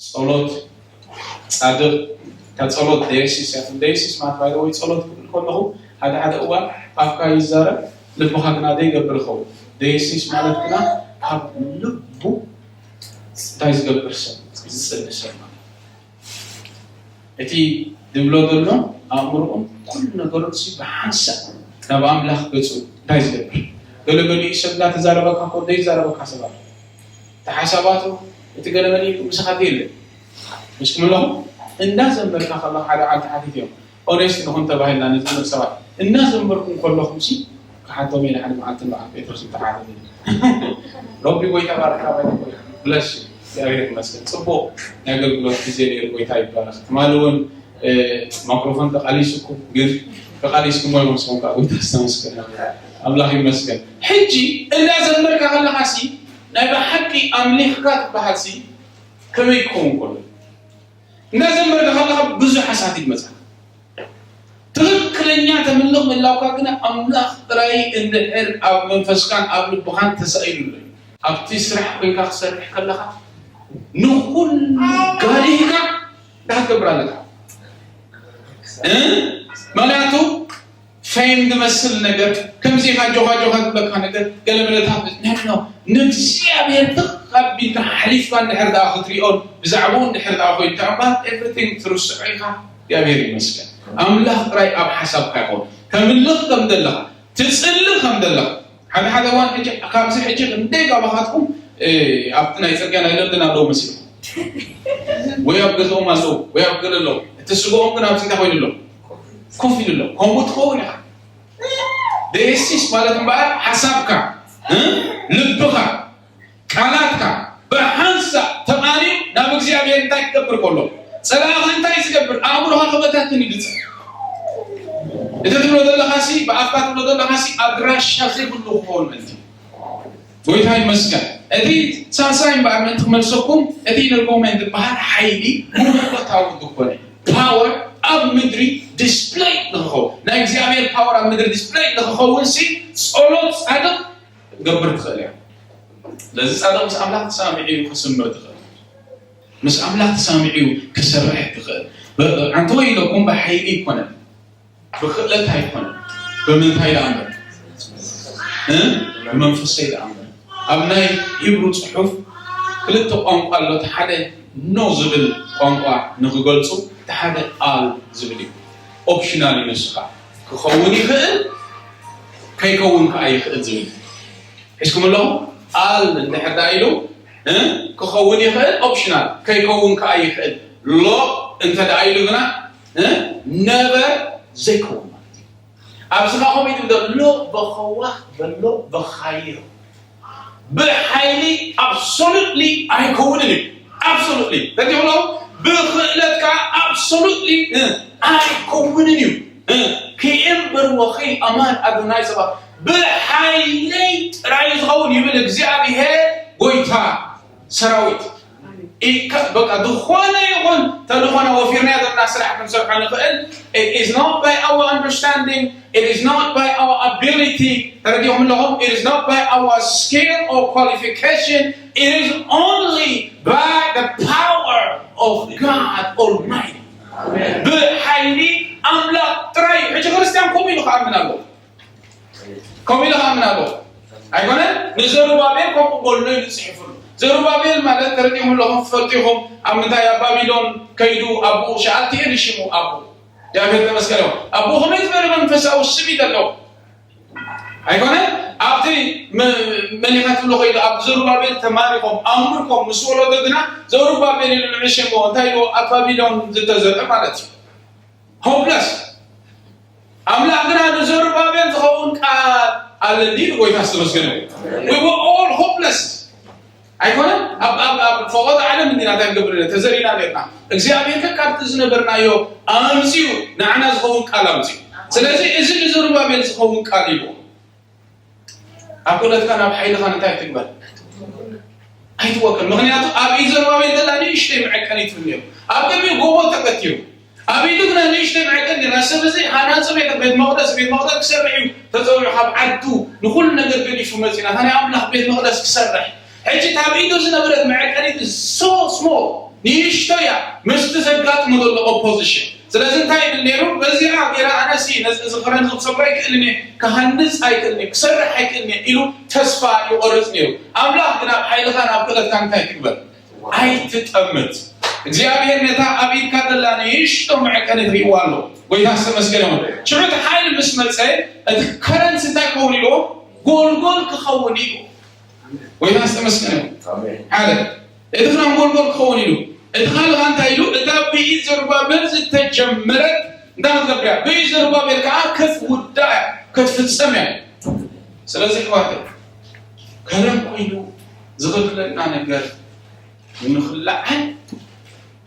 ጸሎት ጻድቕ፣ እታ ጸሎት ደየሲስ እያ። ደየሲስ ማለት ባይ ወይ ጸሎት ክብል ከለኹ ሓደ ሓደ እዋን ኣፍካ ይዛረብ፣ ልብኻ ግና ዘይገብር ይኸውን። ደየሲስ ማለት ግና ካብ ልቡ እንታይ ዝገብር ሰብ፣ ዝጽሊ ሰብ ማለት እዩ። እቲ ዝብሎ ዘሎ ኣእምሮኡን ኩሉ ነገሩን ሲ ብሓንሳእ ናብ ኣምላኽ ገጹ እንታይ ዝገብር? ገለገሊኡ ሰብ እንዳተዛረበካ እኮ ዘይዛረበካ ሰባት፣ እቲ ሓሳባቱ፣ እቲ ገለመለ ምሳኻ የለን። ምስኩም ኣለኹም? እንዳዘመርካ ከለኻ ሓደ ዓዲ ሓቲት እዮም። ኦኔስት ንኹን ተባሂልና ንዝምር ሰባት እናዘመርኩም ከለኹም ሲ ክሓቶም ኢለ ሓደ መዓልቲ በዓል ጴጥሮስ እንተሓተኒ። ረቢ ጎይታ ባርካ ባይ ጎይታ ብለሽ እግዚኣብሔር ይመስገን። ጽቡቕ ናይ ኣገልግሎት ግዜ ነይሩ። ጎይታ ይባረክ። ትማሊ እውን ማይክሮፎን ተቃሊስኩም፣ ግን ተቃሊስኩም ወይ መስኩም ከዓ ጎይታ ዝተመስገነ ኣምላኽ ይመስገን። ሕጂ እንዳዘመርካ ከለኻ ሲ ናይ ብሓቂ ኣምሊኽካ ትበሃል ሲ ከመይ ክኸውን ከሎ እንዳዘመርካ ከለኻ ብዙሕ ሓሳት ይመጻ። ትኽክለኛ ተምልኽ ምላውካ ግና ኣምላኽ ጥራይ እንድሕር ኣብ መንፈስካን ኣብ ልብኻን ተሳኢሉ ኣሎ። ኣብቲ ስራሕ ኮይንካ ክሰርሕ ከለኻ ንኹሉ ጋዲህካ እንታይ ክትገብር ኣለካ? እ? ምኽንያቱ ፌም ዝመስል ነገር፣ ከምዚ ኢኻ ጆኻ ጆኻ ዝበካ ነገር፣ ገለ መለታት ንሕኖ ንእግዚኣብሔር ትኽ ኣቢልካ ሓሊፍካ እንድሕር ደኣ ክትሪኦን ብዛዕባኡ እንድሕር ደኣ ኮይንካ እምበር ኤቭሪቲንግ ትርስዖ ኢኻ። እግዚኣብሔር ይመስገን። ኣምላኽ ጥራይ ኣብ ሓሳብካ ይኾን። ተምልኽ ከም ዘለኻ፣ ትጽሊ ከም ዘለኻ። ሓደ ሓደ እዋን ሕጂ፣ ካብዚ ሕጂ ክንደይ ካባኻትኩም፣ እ፣ ኣብቲ ናይ ጽርግያ ናይ ለንደን ኣለዉ መሲልኩም። ወይ ኣብ ገዝኦም ኣለዉ፣ ወይ ኣብ ገለ ኣለዉ። እቲ ስግኦም ግን ኣብዚ እንታይ ኮይኑ ኣሎ? ኮፍ ኢሉ ኣሎ። ከምኡ ትኸውን ኢኻ። ደየሲስ ማለት እምበኣር ሓሳብካ፣ እ፣ ልብኻ፣ ቃላትካ ብሓንሳእ ተቓንዩ ናብ እግዚኣብሔር እንታይ ክገብር ከሎ፣ ጸላእኻ እንታይ ዝገብር፣ ኣእምሮኻ ክበታትን ይግጽ። እቲ ትብሎ ዘለኻሲ፣ ብኣፍካ ትብሎ ዘለኻሲ ኣድራሻ ዘይብሉ ክኸውን ምእንቲ። ጎይታ ይመስገን። እቲ ሳልሳይ እምበኣር ምእንቲ ክመልሰኩም፣ እቲ ኢነርጎመን ዝበሃል ሓይሊ መለኮታዊ ዝኾነ ፓወር ኣብ ምድሪ ዲስፕሌይ ንክኸውን፣ ናይ እግዚኣብሔር ፓወር ኣብ ምድሪ ዲስፕሌይ ንክኸውን ሲ ጸሎት ጻድቕ ገብር ትኽእል እያ። ስለዚ ጻድቕ ምስ ኣምላኽ ተሰማሚዑ እዩ ክስምር ትኽእል። ምስ ኣምላኽ ተሰማሚዑ እዩ ክሰርሕ ትኽእል። ብ-፣ ኣንተ ወይ ኢለኩም ብሓይሊ ኣይኮነን፣ ብክእለት ኣይኮነን። ብምንታይ ደኣ እምበር? እ? ብመንፈሰይ ደኣ እምበር። ኣብ ናይ ሂብሩ ጽሑፍ ክልተ ቋንቋ ኣሎ። እቲ ሓደ ኖ ዝብል ቋንቋ ንክገልጹ፣ እቲ ሓደ ኣል ዝብል እዩ። ኦፕሽናል እዩ ንስኻ። ክኸውን ይኽእል፣ ከይከውን ከኣ ይኽእል ዝብል። ሒዝኩም ኣለኹም? ኣል እንድሕር ደኣ ኢሉ፣ እ፣ ክኸውን ይኽእል፣ ኦፕሽናል፣ ከይከውን ከኣ ይኽእል። ሎ እንተ ደኣ ኢሉ ግና፣ እ፣ ነቨር ዘይከውን ማለት እዩ። ኣብዚ ኸዓ ከምኡ ኢሉ ዘሎ በኸዋኽ በሎ በኻይሮ። ብሓይሊ ኣብሶሉትሊ ኣይከውንን እዩ። ኣብሶሉትሊ። ተትብሎ ብኽእለትካ ኣብሶሉትሊ፣ እ፣ ኣይከውንን እዩ። እ፣ ክእምበር ወኺ ኣማን ኣዶናይ ሰባ ብሓይለይ ጥራይ ዝኸውን ይብል እግዚኣብሔር ጎይታ ሰራዊት። ኢ-፣ ከ-፣ በቃ ዝኾነ ይኹን ተልእኾና ወፊርናዮ ዘለና ስራሕ ክንሰርሖ ንኽእል። It is not by our understanding, it is not by our ability። ተረዲኹም ኣለኹም? It is not by our skill or qualification, it is only by the power of God Almighty. ብሓይሊ ኣምላኽ ጥራይ። ሕጂ ክርስትያን ከምኡ ኢሉ ክኣምን ኣለዎ። ከምኡ ኢሉ ክኣምን ኣለዎ። ኣይኮነን? ንዘሩባቤል ከምኡ በሎ ኢሉ ጽሒፉሉ። ዘሩባቤል ማለት ተረዲኹም ኣለኹም፣ ትፈልጡ ኢኹም፣ ኣብ ምንታይ፣ ኣብ ባቢሎን ከይዱ ኣቦኡ ሸኣልቲኤል እዩ ሽሙ ኣቦኡ። እግዚኣብሔር ተመስገን ይኹን። ኣቦኡ ከመይ ዝበለ መንፈሳዊ ስም እዩ ዘለዎ። ኣይኮነን? ኣብቲ መ-፣ መሊኻ ትብሎ ከይዱ ኣብ ዘሩባቤል ተማሪኾም፣ ኣምርኮም ምስ ወለዶ ግና ዘሩባቤል ኢሉ ንዕሽሞ እንታይ ኢልዎ? ኣብ ባቢሎን ዝተዘርአ ማለት እዩ። ሆፕለስ። ኣምላኽ ግና ንዘሩባቤል ዝኸውን ቃል ኣለኒ ኢሉ። ጎይታ ዝተመስገነ ይሁን። We were all hopeless። ኣይኮነን? ኣብ፣ ኣብ፣ ኣብ ፈቐዶ ዓለም እንዲና እንታይ ንገብር ነይርና? ተዘሪና ነይርና። እግዚኣብሔር ከ ካብቲ ዝነበርናዮ ኣምጺኡ ንዓና ዝኸውን ቃል ኣምጺኡ። ስለዚ እዚ ንዘሩባቤል ዝኸውን ቃል ኢሉ። ኣብ ክእለትካ ናብ ሓይልኻ እንታይ ትግበር? ኣይትወከል። ምኽንያቱ ኣብ ኢድ ዘሩባቤል ዘላ ንእሽተይ መዐቀኒት ትብል ነይሩ። ኣብ ቅድሚኡ ጎቦ ተቀቲሩ። ኣብ ኢዱ ግና ንእሽተይ መዐቀኒ ነይራ። ሰብ እዚ ሃናጺ ቤት፣ ቤት መቕደስ፣ ቤት መቕደስ ክሰርሕ እዩ ተጸዊዑ። ካብ ዓዱ ንኹሉ ነገር ገዲፉ መጺኡ ናታ ናይ ኣምላኽ ቤት መቕደስ ክሰርሕ። ሕጂ እታ ኣብ ኢዱ ዝነበረት መዐቀኒት so small። ንእሽቶ እያ ምስቲ ዘጋጥሞ ዘሎ ኦፖዚሽን። ስለዚ እንታይ ይብል ነይሩ? በዚኣ ገይረ ኣነሲ ነዚ እዚ ክረን ክሰብሮ ኣይክእልን እየ፣ ክሃንፅ ኣይክእልን እየ፣ ክሰርሕ ኣይክእልን እየ ኢሉ ተስፋ ይቆርፅ ነይሩ። ኣምላኽ ግን ኣብ ሓይልኻን ኣብ ክእለትካን እንታይ ትግበር? ኣይትጠምት። እግዚኣብሔር ነታ ኣብ ኢድካ ዘላ ንእሽቶ መዕቀኒ ትርእይዋ ኣሎ። ጎይታ ዝተመስገነ ይኹን። ሽዑ እቲ ሓይሊ ምስ መፀ እቲ ከረንት እንታይ ክኸውን ኢልዎ? ጎልጎል ክኸውን ኢልዎ። ጎይታ ዝተመስገነ ይኹን። ሓደ እቲ ክዳን ጎልጎል ክኸውን ኢሉ። እቲ ካልእ እንታይ ኢሉ? እታ ብኢድ ዘሩባቤል ዝተጀመረት እንታይ ክትገብር እያ? ብኢድ ዘሩባቤል ከዓ ክትውዳእ እያ፣ ክትፍጸም እያ። ስለዚ ኣሕዋተይ ከረን ኮይኑ ዝኽብለና ነገር ንኽለዓል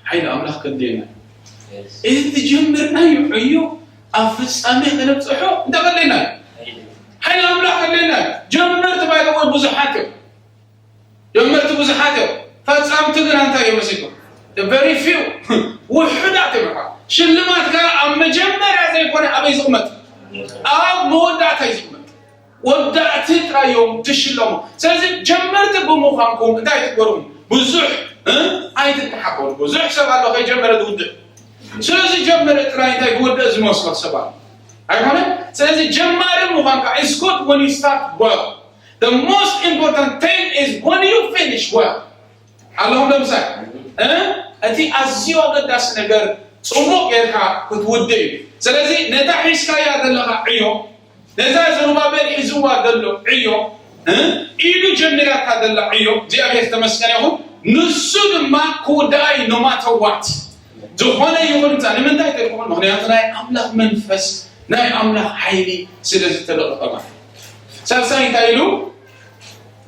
ሓይሊ ኣምላኽ ከድልየና እዩ። እዚ ዝጀመርናዮ ዕዮ ኣብ ፍጻሜ ከነብጽሖ እንታይ ከድልየና እዩ? ሓይሊ ኣምላኽ ከድልየና እዩ። ጀመርቲ ባይዘወይ ብዙሓት እዮም። ጀመርቲ ብዙሓት እዮም። ፈጻምቲ ግን እንታይ እዮም መሲልኩም? Very few ውሑዳት እዮም። ሽልማት ከኣ ኣብ መጀመርያ ዘይኮነ ኣበይ ዝቕመጥ? ኣብ መወዳእታ እዩ ዝቕመጥ። ወዳእቲ ጥራይ እዮም ዝሽለሙ። ስለዚ ጀመርቲ ብምዃንኩም እንታይ ትግበሩ? ብዙሕ እ? ኣይትተሓበሉ። ብዙሕ ሰብ ኣሎ ከይጀመረ ዝውድእ። ስለዚ ጀመረ ጥራይ እንታይ ክወድእ ዝመስሎ ሰብ ኣሎ ኣይኮነ። ስለዚ ጀማሪ ምዃንካ is good when you start well. The most important thing is when you finish well. ኣለኹም ለምሳሌ እ? እቲ ኣዝዩ ኣገዳሲ ነገር ጽቡቕ ጌርካ ክትውድእ እዩ። ስለዚ ነታ ሒዝካያ ዘለኻ ዕዮ ነዛ ዘሩባቤል ሒዝዋ ዘሎ ዕዮ እ? ኢሉ ጀሚራታ ዘላ ዕዮ እግዚኣብሔር ዝተመስገነ ይኹን። ንሱ ድማ ክውድኣ እዩ። ኖማተዋት ዝኾነ ይኹን እምፃ ንምንታይ ተልኩኹን? ምክንያቱ ናይ ኣምላኽ መንፈስ ናይ ኣምላኽ ሓይሊ ስለ ዝተለቐቐ ማለት እዩ። ሳልሳይ እንታይ ኢሉ?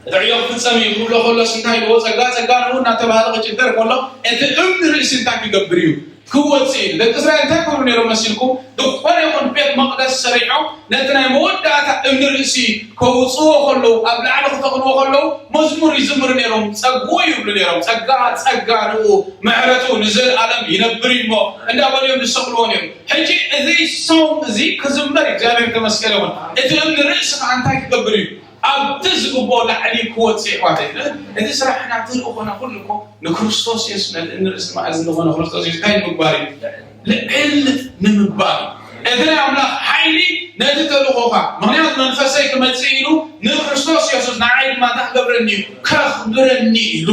እቲ ዕዮ ክፍጸም እዩ ክብሎ ከሎስ እንታይ ኢልዎ? ጸጋ ጸጋ ንኡ እናተባህለ ክጭደር ከሎ እቲ እምኒ ርእሲ እንታይ ክገብር እዩ? ክወጽእ እዩ። ደቂ እስራኤል እንታይ ክብሉ ነይሮም መሲልኩም? ዝኾነ ይኹን ቤት መቕደስ ሰሪሖም ነቲ ናይ መወዳእታ እምኒ ርእሲ ከውጽዎ ከለዉ ኣብ ላዕሊ ክተኽልዎ ከለዉ መዝሙር ይዝምሩ ነይሮም። ጸግኡ ይብሉ ነይሮም። ጸጋ ጸጋ ንኡ ምሕረቱ ንዘለኣለም ይነብር እዩ እሞ እንዳበሉ እዮም ዝሰቕልዎ ነይሮም። ሕጂ እዚ ሰውም እዚ ክዝመር እዩ። እግዚኣብሔር ተመስገን ይኹን። እቲ እምኒ ርእሲ ከዓ እንታይ ክገብር እዩ? ኣብቲ ዝግብኦ ላዕሊ ክወፅእ ይሕዋተይ። እቲ ስራሕና እቲ ልእኾና ኩሉ እኮ ንክርስቶስ የሱስ ነቲ እንርእሲ መኣዝን ዝኾነ ክርስቶስ የሱስ እንታይ ንምግባር እዩ? ልዕል ንምባል እዩ። እቲ ናይ ኣምላኽ ሓይሊ ነቲ ተልእኾኻ ምክንያቱ መንፈሰይ ክመፅእ ኢሉ ንክርስቶስ የሱስ ንዓይ ድማ እንታይ ክገብረኒ እዩ? ከኽብረኒ ኢሉ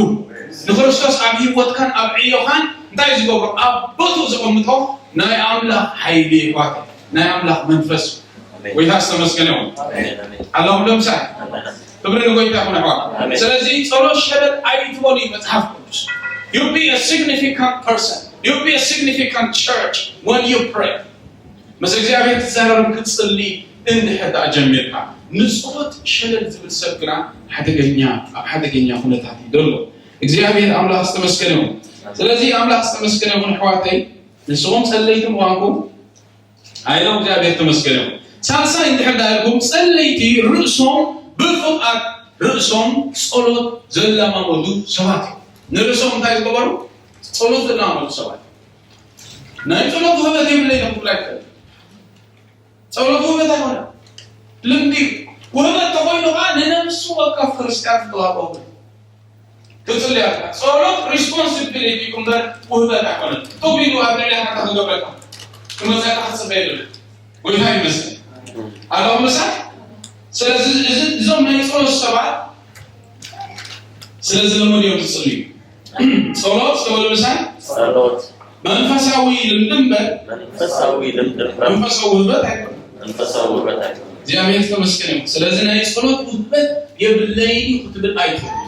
ንክርስቶስ ኣብ ህይወትካን ኣብ ዕዮኻን እንታይ ዝገብሮ ኣብ ቦትኡ ዘቐምጦ ናይ ኣምላኽ ሓይሊ ይሕዋተይ ናይ ኣምላኽ መንፈስ እዩ። ጎይታ ዝተመስገነ ይኹን። ኣለኹም ዶ ምሳይ? ክብሪ ንጎይታ ይኹን ኣሕዋት። ስለዚ ጸሎት ሸለል ኣይትበሉ እዩ መጽሓፍ ቅዱስ። You be a significant person. You be a significant church when you pray. ምስ እግዚኣብሔር ክትዛረብን ክትጽሊ እንድሕር ደኣ ጀሚርካ ንጸሎት ሸለል ዝብል ሰብ ግና ሓደገኛ ኣብ ሓደገኛ ኩነታት እዩ ዘሎ። እግዚኣብሔር ኣምላኽ ዝተመስገነ ይኹን። ስለዚ ኣምላኽ ዝተመስገነ ይኹን ኣሕዋተይ ንስኹም ጸለይቲ ምዃንኩም ኣይሎም እግዚኣብሔር ተመስገን እዮም። ሳልሳይ እንድሕር ዳልኩም ጸለይቲ ርእሶም ብፍቓድ ርእሶም ጸሎት ዘለማመዱ ሰባት እዮም። ንርእሶም እንታይ ዝገበሩ? ጸሎት ዘለማመዱ ሰባት። ናይ ጸሎት ውህበት የብለይ ነው ብላ ይፈል ጸሎት ውህበት ኣይኮነ ልምዲ ውህበት ተኮይኑ ከዓ ንነብሱ ወከፍ ክርስቲያን ዝተዋህበ ውህበት ትጽሊ ኣላ። ጸሎት ሪስፖንሲቢሊቲ እምበር ውህበት ኣይኮነን። ጡብ ኢሉ ኣብ ልዕሊ ሓንታ ክገብረካ ክመጸካ ክትጽበ የለን። ጎይታ ይመስል ኣለኹ ምሳይ። ስለዚ እዚ እዞም ናይ ጸሎት ሰባት ስለዚ ለመድ እዮም ዝጽልዩ። ጸሎት ስተበሉ ምሳይ ጸሎት መንፈሳዊ ልምዲ እምበር መንፈሳዊ ልምዲ እምበር መንፈሳዊ ውህበት ኣይኮነን። መንፈሳዊ ውህበት ኣይኮነን። እግዚኣብሔር ተመስገን ይሁን። ስለዚ ናይ ጸሎት ውህበት የብለይን እዩ ክትብል ኣይትኽእል።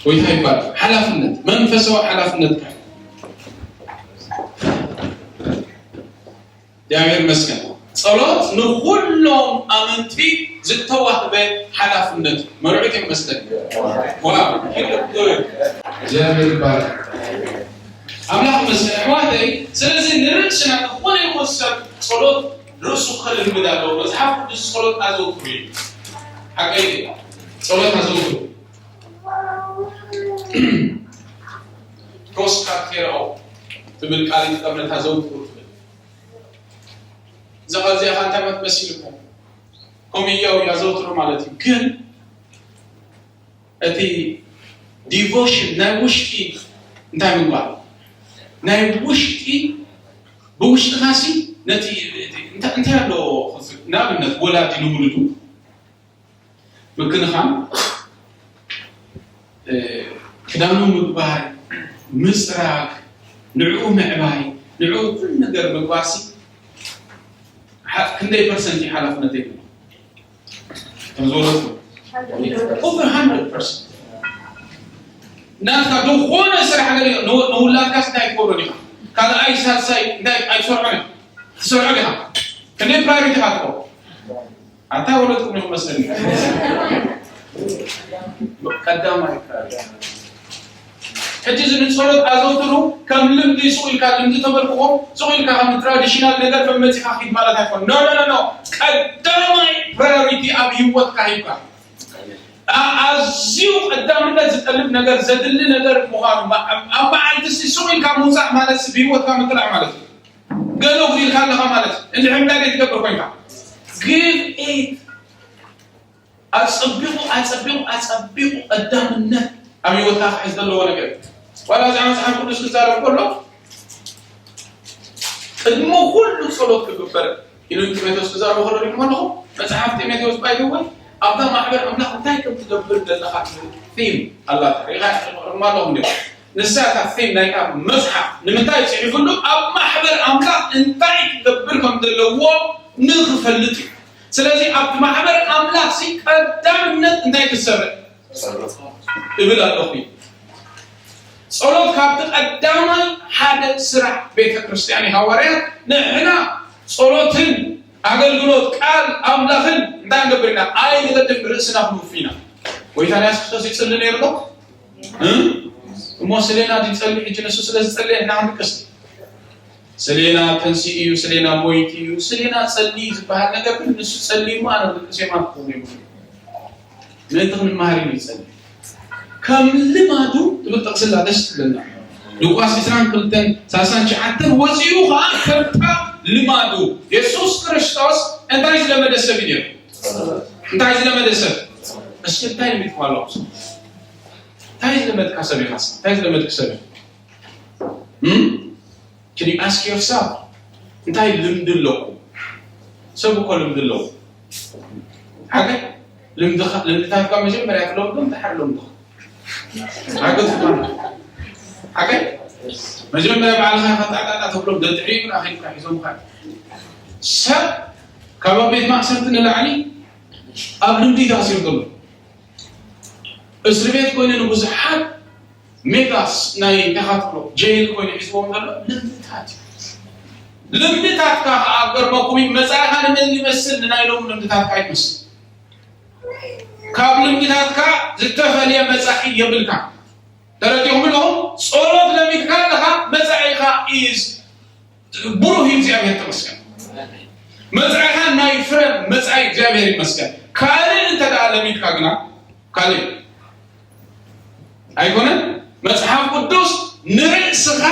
ጎይታ ይባል ሓላፍነት መንፈሳዊ ሓላፍነት እግዚኣብሔር ይመስገን። ጸሎት ንኹሎም ኣመንቲ ዝተዋህበ ሓላፍነት እዩ። መርዑት ይመስገን። እግዚኣብሔር ይባል ኣምላኽ ይመስገን። ኣሕዋተይ ስለዚ ንርእስና ዝኾነ ይኹን ሰብ ጸሎት ርእሱ ከልምድ ኣለዎ። መጽሓፍ ቅዱስ ጸሎት ኣዘውትሩ እዩ። ሓቀይ ጸሎት ኣዘውትሩ። ፕሮስካቴራኦ ትብል ቃል ይጥቀመታ ዘውትሩ ትብል እዛ ቃል እዚኣ እንታይ መሲልኩም? ኮሚያው ያዘውትሩ ማለት እዩ። ግን እቲ ዲቮሽን ናይ ውሽጢ እንታይ ምግባር ናይ ውሽጢ ብውሽጥኻሲ ነቲ እንታይ ኣለዎ? ንኣብነት ወላዲ ንውሉዱ ምክንኻን ክዳኑ ምግባር፣ ምፅራግ፣ ንዕኡ ምዕባይ፣ ንዕኡ ኩሉ ነገር ምግባርሲ ክንደይ ፐርሰንት ሓላፍነት የብሉ? ከምዝወለድኩ over hundred percent ናትካ ዝኾነ ስራሕ ገለ ንውላድካስ እንታይ ትገብሮ ዲኻ? ካልኣይ ሳልሳይ እንታይ ኣይትሰርዖ ዲኻ? ትሰርዖ ዲኻ? ክንደይ ፕራዮሪቲ ኢኻ ትገብሮ? ኣታ ወለድኩም ኢኹም መስለኒ። ቀዳማይ ፕራዮሪቲ። ሕጂ እዚ ንጸሎት ኣዘውትሩ ከም ልምዲ ሱቕ ኢልካ ልምዲ ተመልክዎ ሱቕ ኢልካ ከም ትራዲሽናል ነገር መመጺኻ ኪድ ማለት ኣይኮን። ኖ ኖ ኖ ቀዳማይ ፕራዮሪቲ ኣብ ህይወትካ ሂብካ ኣዝዩ ቀዳምነት ዝጠልብ ነገር ዘድሊ ነገር ምዃኑ ኣብ መዓልቲ ሱቕ ኢልካ ምውፃእ ማለት ብህይወትካ ምጥላዕ ማለት እዩ። ገለ ጉዲልካ ኣለኻ ማለት እዩ። እንድሕር እንታይ ዘይትገብር ኮይንካ give it ኣጸቢቑ ኣጸቢቑ ኣጸቢቑ ቀዳምነት ኣብ ህይወትካ ክሕዝ ዘለዎ ነገር እዩ። ዋላ እዛ መጽሓፍ ቅዱስ ክዛረብ ከሎ ቅድሚ ኩሉ ጸሎት ክግበር ኢሉ ጢሞቴዎስ ክዛረብ ከሎ ሪኢኹም ኣለኹም። መጽሓፍ ጢሞቴዎስ ባይደወይ ኣብዛ ማሕበር ኣምላኽ እንታይ ከም ትገብር ዘለኻ ቲም ኣላታ ሪኢኻ ኣለኹም ዲ ንሳ እታ ፊልም ናይታ መፅሓፍ ንምንታይ ፅሒፉሉ ኣብ ማሕበር ኣምላኽ እንታይ ክገብር ከም ዘለዎ ንክፈልጥ እዩ። ስለዚ ኣብቲ ማሕበር ኣምላኽ ሲ ቀዳምነት እንታይ ክሰርዕ እብል ኣለኹ። ጸሎት ካብቲ ቀዳማይ ሓደ ስራሕ ቤተ ክርስቲያን ሃዋርያት ንሕና ጸሎትን ኣገልግሎት ቃል ኣምላኽን እንታይ ንገብር ኢና? ኣይንገድፍ ርእስና ክንውፍ ኢና። ጎይታና የሱስ ክርስቶስ ይጽሊ ነይሩ ዶ? እሞ ስሌና ዝጸሊ ሕጂ ንሱ ስለ ዝጸለየ ንሕና ክንድቅስ ስሌና ተንሲ እዩ፣ ስሌና ሞይቲ እዩ፣ ስሌና ጸሊ ዝበሃል ነገር ግን ንሱ ጸሊ እሞ ኣነ ክንድቅስ የማን ክኸውን የብሉ ምእንቲ ክንመሃር እዩ ይጸሊ ከም ልማዱ ትብል ጥቕስላ ደስ ትብለና። ሉቃስ ዕስራን ክልተን ሳልሳን ትሽዓተን ወፂኡ ከዓ ከምታ ልማዱ የሱስ ክርስቶስ እንታይ ዝለመደ ሰብ እዩ ነይሩ? እንታይ ዝለመደ ሰብ እስኪ እንታይ ልሚድኩም ኣለኹም? እንታይ ዝለመድካ ሰብ ኢኻስ እንታይ ዝለመድክ ሰብ ኢኻ? Can you ask yourself እንታይ ልምዲ ኣለኩ? ሰብ እኮ ልምዲ ኣለዎ። ሓቀይ ልምድታትካ መጀመርያ ትለምዶም ድሓር ለምድኻ ሓገዝ ዝኾነ ሓቀይ መጀመርያ ባዕልኻ ከጣጣጣ ተብሎም ደድሕሪኡ ግን ኣኺልካ ሒዞምካ። ሰብ ካብ ኣብ ቤት ማእሰርቲ ንላዕሊ ኣብ ልምዲ ተኣሲሩ ዘሎ እስሪ ቤት ኮይኑ ንብዙሓት ሜጋስ ናይ ተኻትሎ ጀይል ኮይኑ ሒዝዎም ዘሎ ልምድታት እዩ። ልምድታትካ ከዓ ገርመኩም እዩ መፃኢኻ ንመን ይመስል ንናይ ሎም ልምድታትካ ይመስል ካብ ልምድታትካ ዝተፈልየ መፃኢ የብልካ። ተረዲኹም ኣለኹም? ጸሎት ለሚድካ ኣለኻ መጻኢኻ ኢዝ ብሩህ እዩ። እግዚኣብሔር ተመስገን። መጻኢኻ ናይ ፍረ መጻኢ እግዚኣብሔር ይመስገን። ካልእ እንተ ደኣ ለሚድካ ግና ካልእ ኣይኮነን። መጽሓፍ ቅዱስ ንርእስኻ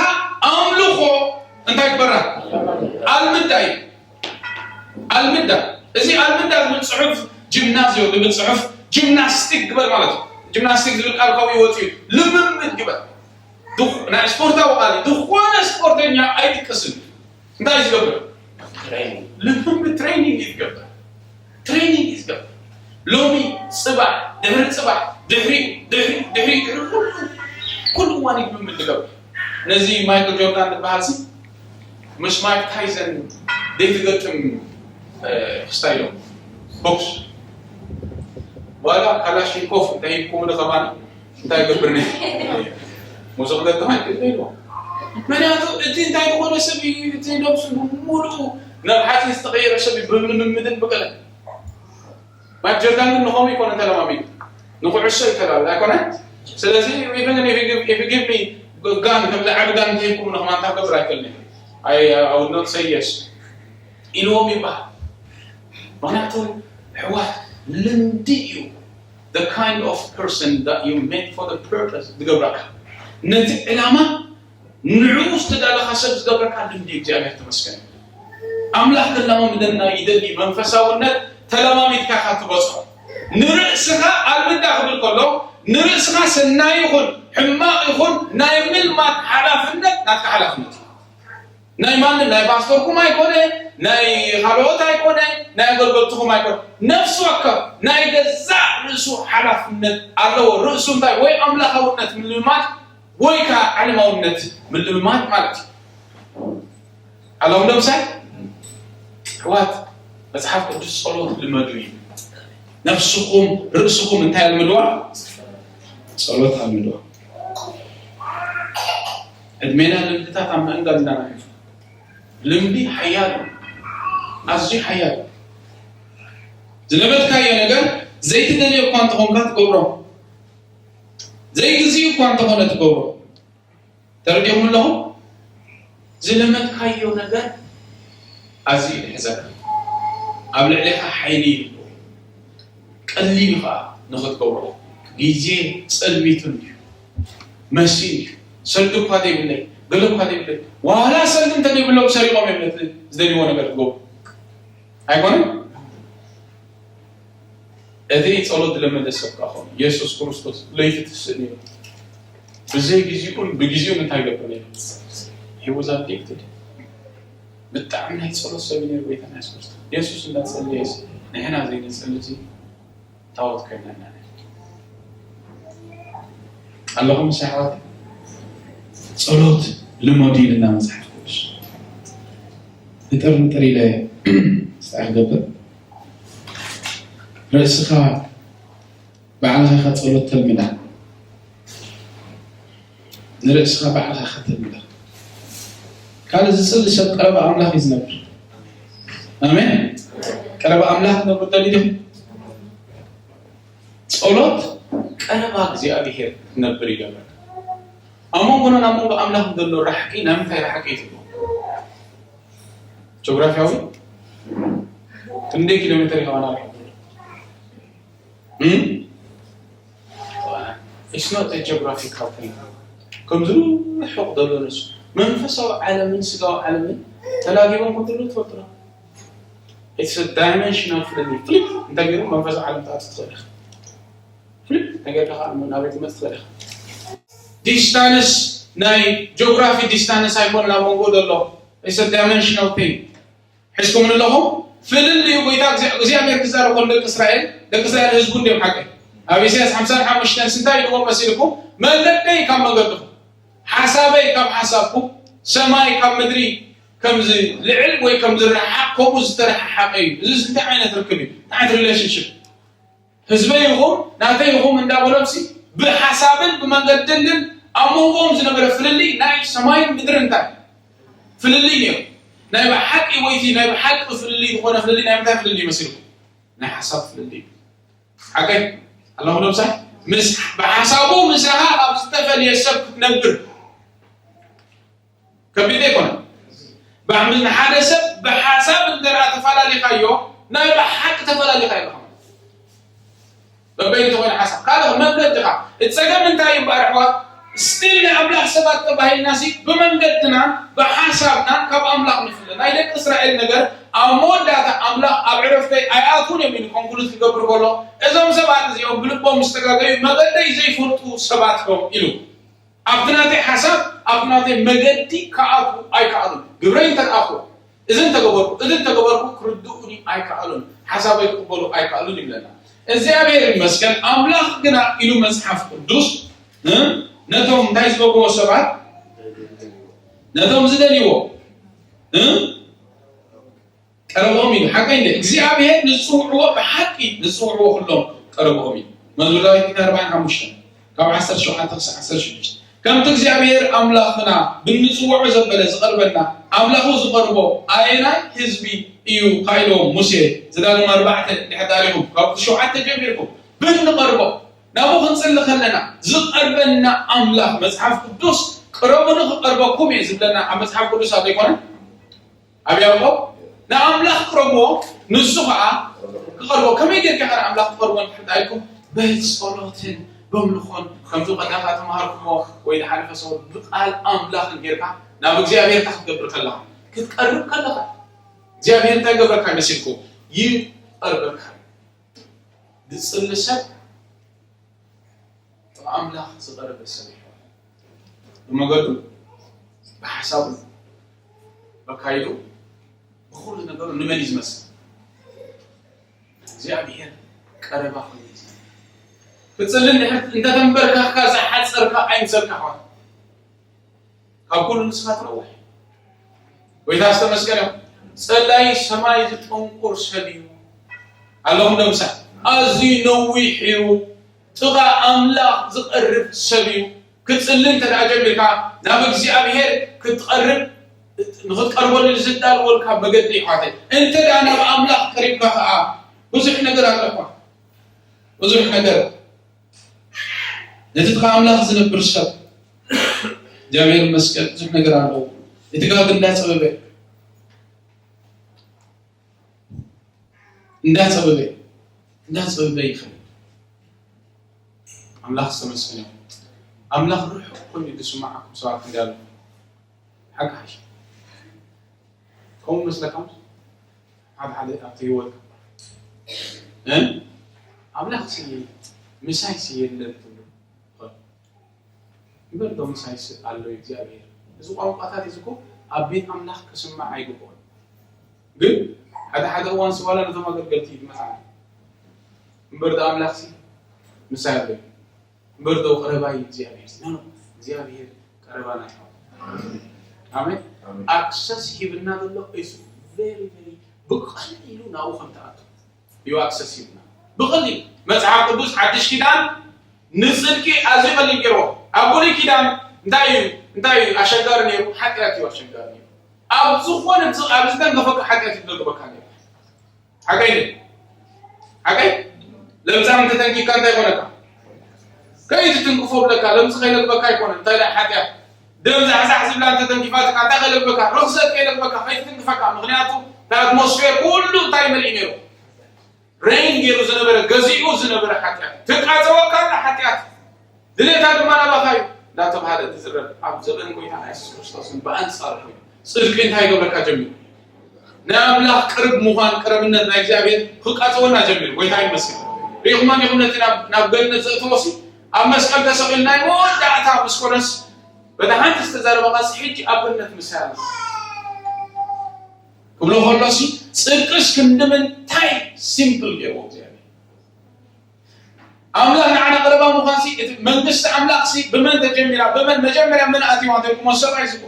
ኣምልኾ እንታይ ግበራ ኣልምዳ እዩ። ኣልምዳ እዚ ኣልምዳ ዝብል ፅሑፍ ጅምናዝዮ ዝብል ፅሑፍ ጅምናስቲክ ግበር ማለት እዩ። ጅምናስቲክ ዝብል ቃል ካብኡ ይወፅእ እዩ። ልምምድ ግበር። ናይ ስፖርታዊ ቃል ዝኾነ ስፖርተኛ ኣይድቅስን። እንታይ ዝገብር ልምምድ ትሬኒንግ ይገብር። ትሬኒንግ ይገብር። ሎሚ ፅባሕ ድሕሪ ፅባሕ ድሕሪ ድሕሪ ድሕሪ ድሕሪ ኩሉ ኩሉ እዋን ልምምድ ዝገብር ነዚ ማይክል ጆርዳን ዝበሃል ሲ ምስ ማይክ ታይሰን ዘይትገጥም ክስታይሎም ቦክስ ዋላ ካላሽንኮፍ እንተሂብኩም ከማን እንታይ ገብርኒ ሞዞ ክገጥም ኣይክእል ኢልዎ። ምክንያቱ እቲ እንታይ ዝኾነ ሰብ እዩ እቲ ነብሱ ብምሉኡ ናብ ሓፂን ዝተቀየረ ሰብ እዩ ብምልምምድን ብቀለ ማይክ ጆርዳን ግን ንኸምኡ ይኮነ ተለማሚዱ ንኩዕሶ ይተላሉ ኣይኮነ። ስለዚ even if you give me ጋን ከም ዓቢ ጋን እንተይኩም ንኸማንታ ገብር ኣይክእልን I would not say yes ኢልዎም ይበሃል። ምክንያቱ ኣሕዋት ልምዲ እዩ the kind of person that you make for the purpose ዝገብረካ ነቲ ዕላማ ንዕኡ ዝተዳለኻ ሰብ ዝገብረካ ልምዲ እግዚኣብሔር ተመስገን። ኣምላኽ ክለማምደና ይደሊ። መንፈሳውነት ተለማሚድካ ኢኻ ትበፅሖ። ንርእስኻ ኣልምዳ ክብል ከሎ ንርእስኻ ሰናይ ይኹን ሕማቕ ይኹን ናይ ምልማድ ሓላፍነት ናትካ ሓላፍነት እዩ። ናይ ማንም፣ ናይ ፓስተርኩም ኣይኮነ፣ ናይ ካልኦት ኣይኮነ፣ ናይ ኣገልገልትኹም ኣይኮነ። ነፍሲ ወከፍ ናይ ገዛእ ርእሱ ሓላፍነት ኣለዎ። ርእሱ እንታይ? ወይ ኣምላኻውነት ምልማድ ወይ ከዓ ዓለማውነት ምልማድ ማለት እዩ። ኣለዉ ዶ ምሳይ? ኣሕዋት፣ መጽሓፍ ቅዱስ ጸሎት ልመዱ እዩ። ነፍስኹም፣ ርእስኹም እንታይ ኣልምድዋ? ጸሎት ኣልምድዋ። ዕድሜና ልምድታት ኣብ ምእንጋድ ኢና ንሕልፎ። ልምዲ ሓያል እዩ። ኣዝዩ ሓያል እዩ። ዝለመድካዮ ነገር ዘይትደልዮ እኳ እንተኾንካ ትገብሮ። ዘይግዝኡ እኳ እንተኾነ ትገብሮ። ተረዲኹም ኣለኹም? ዝለመድካዮ ነገር ኣዝዩ ይሕዘካ። ኣብ ልዕሌኻ ሓይሊ ይህልዎ። ቀሊል እዩ ኸዓ ንኽትገብሮ። ግዜ ጸልሚቱን እዩ። መሲን እዩ። ሰልዲ እኳ ዘይብለይ፣ ገለ እኳ ዘይብለይ። ዋላ ሰልዲ እንተዘይብሎም ሰሪቖም እዮም ነቲ ዝደልይዎ ነገር ክገብሩ። ኣይኮነን? እቲ ጸሎት ዝለመደ ሰብ ከኣ ኾነ። የሱስ ክርስቶስ ለይቲ ትስእ ነይሩ። ብዘይ ግዜኡን ብግዜኡን እንታይ ይገብር ነይሩ? He was addicted። ብጣዕሚ ናይ ጸሎት ሰብ እዩ ነይሩ ጎይታና የሱስ ክርስቶስ። የሱስ እንዳጸለየስ ንሕና ዘይንጸሊ እዚ ታቦት ኮይና ኢና። ኣለኹም ምሳይ ኣሕዋት? ጸሎት ልመዱ ኢልና መጽሓፍ ቅዱስ። ንጥር ንጥር ኢለ ስራሕ ገብር። ርእስኻ ባዕልኻ ኢኻ ጸሎት ተልምዳ። ንርእስኻ ባዕልኻ ኢኻ ተልምዳ። ካልእ ዝጽሊ ሰብ ቀረባ ኣምላኽ እዩ ዝነብር። ኣሜን። ቀረባ ኣምላኽ ትነብሩ ደሊ ዲኹም? ጸሎት ቀረባ እግዚኣብሔር ክትነብር ይገብረካ። ኣብ መንጎና ናብ መንጎ ኣምላኽ ዘሎ ራሕቂ ናይ ምንታይ ራሕቂ እዩ ትብሉ? ጂኦግራፊያዊ ክንደይ ኪሎ ሜትር እዩ ካባና ርሒቑ ዘሎ? እም? It's not a geographical thing። ከምዚ ርሑቕ ዘሎ ንሱ መንፈሳዊ ዓለምን ስጋዊ ዓለምን ተላጊቦም ከምዘለዉ ትፈልጡ ዶ? It's a dimensional ፍልልይ። ፍሊፕ እንተ ገይሩ መንፈሳዊ ዓለም ትኣቱ ትኽእል ኢኻ። ፍሊፕ እንተ ጌርካ ከዓ ናበይ ትመጽእ ትኽእል ኢኻ። ዲስታንስ ናይ ጂኦግራፊ ዲስታንስ ኣይኮነን ኣብ መንጎ ዘሎ። It's a dimensional thing። ሒዝኩምኒ ኣለኹም? ፍልልዩ ጎይታ እግዚኣብ-፣ እግዚኣብሔር ክዛረብ ከሎ ደቂ እስራኤል፣ ደቂ እስራኤል ህዝቡ እንድዮም ሓቀይ። ኣብ ኢሳያስ ሓምሳን ሓሙሽተን እንታይ ኢልዎም መሲልኩም? መገደይ ካብ መገድኹም፣ ሓሳበይ ካብ ሓሳብኩም፣ ሰማይ ካብ ምድሪ ከም ዝልዕል ወይ ከም ዝረሓቕ ከምኡ ዝተረሓሓቐ እዩ። እዚስ እንታይ ዓይነት ርክብ እዩ? እንታይ ዓይነት ሪሌሽንሽፕ? ህዝበይ ኢኹም፣ ናተይ ኢኹም እንዳበሎምሲ ብሓሳብን ብመንገድን ግን ኣብ መንጎኦም ዝነበረ ፍልልይ ናይ ሰማይን ምድርን እንታይ? ፍልልይ ነይሩ። ናይ ብሓቂ ወይቲ ናይ ብሓቂ ፍልልይ ዝኾነ ፍልልይ ናይ ምንታይ ፍልልይ መሲልኩም? ናይ ሓሳብ ፍልልይ። ሓቀይ ኣለኹ ዶ ምሳይ? ምስ፣ ብሓሳቡ ምሳኻ ኣብ ዝተፈልየ ሰብ ክትነብር ከቢድ ኣይኮነን። ብሓ-፣ ንሓደ ሰብ ብሓሳብ እንተ ደኣ ተፈላለኻዮ፣ ናይ ብሓቂ ተፈላለኻዮ ኢኻ ማለት እዩ። በበይኑ ተኾይኑ ሓሳብ። ካልእ መንገድኻ። እቲ ጸገም እንታይ እዩ እምበኣር ኣሕዋት? ስቲል ናይ ኣምላኽ ሰባት ተባሂልናሲ ብመንገድና፣ ብሓሳብና ካብ ኣምላኽ ንፍለ። ናይ ደቂ እስራኤል ነገር ኣብ መወዳእታ ኣምላኽ ኣብ ዕረፍተይ ኣይኣትዉን እዮም ኢሉ ኮንክሉድ ክገብር ከሎ፣ እዞም ሰባት እዚኦም ብልቦም ዝተጋገዩ መገደይ ዘይፈልጡ ሰባት እዮም ኢሉ። ኣብቲ ናተይ ሓሳብ፣ ኣብቲ ናተይ መገዲ ክኣትዉ ኣይከኣሉን። ግብረይ እንተ ደኣ ክወ-፣ እዚ እንተገበርኩ፣ እዚ እንተገበርኩ ክርድኡኒ ኣይከኣሉን። ሓሳበይ ክቕበሉ ኣይከኣሉን ይብለና። እግዚኣብሔር ይመስገን፣ ኣምላኽ ግና ኢሉ መጽሓፍ ቅዱስ፣ እ፣ ነቶም እንታይ ዝገብርዎ ሰባት፣ ነቶም ዝደልይዎ፣ እ፣ ቀረብኦም ኢሉ። ሓቀይ እንደ እግዚኣብሔር ንዝጽውዕዎ፣ ብሓቂ ንዝጽውዕዎ ኩሎም ቀረብኦም እዩ። መዝሙር ዳዊት ኣርባዓን ሓሙሽተን ካብ ዓሰርተ ሸውዓተ ክሳብ ዓሰርተ ሽዱሽተ። ከምቲ እግዚኣብሔር ኣምላኽና ብንጽውዖ ዘበለ ዝቐርበና፣ ኣምላኹ ዝቐርቦ ኣየናይ ህዝቢ እዩ? ካይሎም ሙሴ ዘዳግም ኣርባዕተ እንድሕር ታሪኹም ካብ ሸውዓተ ጀሚርኩም ብንቐርቦ ናብኡ ክንጽሊ ከለና ዝቐርበና ኣምላኽ መጽሓፍ ቅዱስ ቅረቡኒ ክቐርበኩም እየ ዝብለና ኣብ መጽሓፍ ቅዱስ ኣብ ዘይኮነ ኣብ ያዕቆብ ንኣምላኽ ቅረብዎ፣ ንሱ ኸዓ ክቐርቦ። ከመይ ጌርካ ኸዓ ንኣምላኽ ትቐርቦ እንድሕር ደኣ ኢልኩም፣ ብጸሎትን በምልኾን ከምቲ ቀዳም ተማሃርኩሞ ወይ ዝሓለፈ ሰሙን ብቃል ኣምላኽን ጌርካ ናብ እግዚኣብሔር ክትገብር ከለኻ፣ ክትቀርብ ከለኻ እግዚኣብሔር እንታይ ይገብረካ ይመስልኩም? ይቐርበካ። ዝጽሊ ሰብ ኣምላኽ ዝቐረበ ሰብ ይሕዋት፣ ብመገዱ፣ ብሓሳቡ፣ በካይዱ፣ ብኹሉ ነገሩ ንመን እዩ ዝመስል? እግዚኣብሔር ቀረባ ኮይኑ እዩ ዝመስል። ክጽሊ እንድሕር እንተተንበርከኽካ ዝሓጸርካ ኣይምሰልካ ሕዋት፣ ካብ ኩሉ ንስኻ ትነውሕ። ጎይታ ዝተመስገነ ይኹን። ጸላይ ሰማይ ዝጠንቁር ሰብ እዩ ኣለኹም። ደምሳ ኣዝዩ ነዊሕ እዩ። ጥቓ ኣምላኽ ዝቐርብ ሰብ እዩ። ክትጽሊ እንተ ደኣ ጀሚርካ፣ ናብ እግዚኣብሔር ክትቐርብ፣ ንኽትቀርበሉ ዝዳልወልካ መገዲ ይሓተ። እንተ ደኣ ናብ ኣምላኽ ቀሪብካ ኸዓ፣ ብዙሕ ነገር ኣለኳ። ብዙሕ ነገር። ነቲ ጥቓ ኣምላኽ ዝነብር ሰብ፣ እግዚኣብሔር ይመስገን፣ ብዙሕ ነገር ኣለዎ። እቲ ጋግ እንዳጸበበ፣ እንዳጸበበ፣ እንዳጸበበ ይኸይድ። ኣምላኽ ዝተመስገነ ይኹን። ኣምላኽ ርሑቕ ኮይኑ ዝስምዓኩም ሰባት ክንደይ ኣለኹም? ሓቂ ሓይሽ። ከምኡ መስለካ ምስ ሓደ ሓደ ኣብቲ ህይወትካ፣ እ? ኣምላኽሲ ምሳይሲ የለን ትብሉ። እምበር ዶ ምሳይሲ ኣሎ እግዚኣብሔር? እዚ ቋንቋታት እዚ እኮ ኣብ ቤት ኣምላኽ ክስማዕ ኣይግብኦን። ግን ሓደ ሓደ እዋንሲ ዋላ ነቶም ኣገልገልቲ እዩ ዝመጽኣና። እምበር ዶ ኣምላኽሲ ምሳይ ኣሎ እዩ? እምበር ዶ ቀረባይ እግዚኣብሔር? ኖ፣ ኖ፣ እግዚኣብሔር ቀረባና እዩ። ኣሜን። ኣሜን። ኣክሰስ ሂብና ዘሎ is very, very ብቐሊሉ ናብኡ ከም ትኣቱ እዩ ኣክሰስ ሂብና። ብቐሊሉ መጽሓፍ ቅዱስ ሓድሽ ኪዳን ንጽድቂ ኣዝዩ ቀሊል ገይርዎ። ኣብ ብሉይ ኪዳን እንታይ እዩ፣ እንታይ እዩ ኣሸጋሪ ነይሩ? ሓጢኣት እዩ ኣሸጋሪ ነይሩ። ኣብ ዝኾነ፣ ኣብ ዝተንከፈካ ሓጢኣት እዩ ዘግበካ ነይሩ። ሓቀይ ድዩ? ሓቀይ? ለምጻም እንተተንኪፍካ እንታይ ይኾነካ? ከይትትንክፎ ብለካ፣ ለምጺ ከይለግበካ ኣይኮነን። እንታይ ደኣ ሓጢኣት? ደም ዛሕዛሕ ዝብላ እንተተንኪፋትካ እንታይ ከይለግበካ? ርኽሰት ከይለግበካ፣ ከይትትንክፈካ። ምኽንያቱ፣ እቲ ኣትሞስፌር ኩሉ እንታይ መሊኡ ነይሩ? ሬን ገይሩ ዝነበረ፣ ገዚኡ ዝነበረ ሓጢኣት። ትቃጸወካ ኣላ ሓጢኣት። ድሌታ ድማ ናባኻ እዩ። እንዳተባሃለ ዝዝረብ ኣብ ዘበን ጎይታና የሱስ ክርስቶስን ብኣንጻሩ ኮይኑ። ጽድቂ እንታይ ይገብረካ ጀሚሩ? ናይ ኣምላኽ ቅርብ ምዃን፣ ቅርብነት ናይ እግዚኣብሔር ክቃጸወና ጀሚሩ። ጎይታ ይመስገን። ርኢኹም ኣሚኹም ነቲ ናብ፣ ናብ ገነት ዘእተወሲ ኣብ መስቀል ተሰቒሉ ናይ መወዳእታ ምስ ኮነስ በታ ሓንቲ ዝተዛረበ ቃልሲ ሕጂ ኣብ ገነት ምሳይ ኣሎ ክብሎ ከሎሲ ጽድቅስ ክንዲ ምንታይ ሲምፕል ገይርዎ እግዚኣብሔር። ኣምላኽ ንዓና ቀረባ ምዃንሲ፣ እቲ መንግስቲ ኣምላኽሲ ብመን ተጀሚራ? ብመን መጀመርያ መን ኣትይዋ እንተልኩሞ ሰብኣይ ዝኮ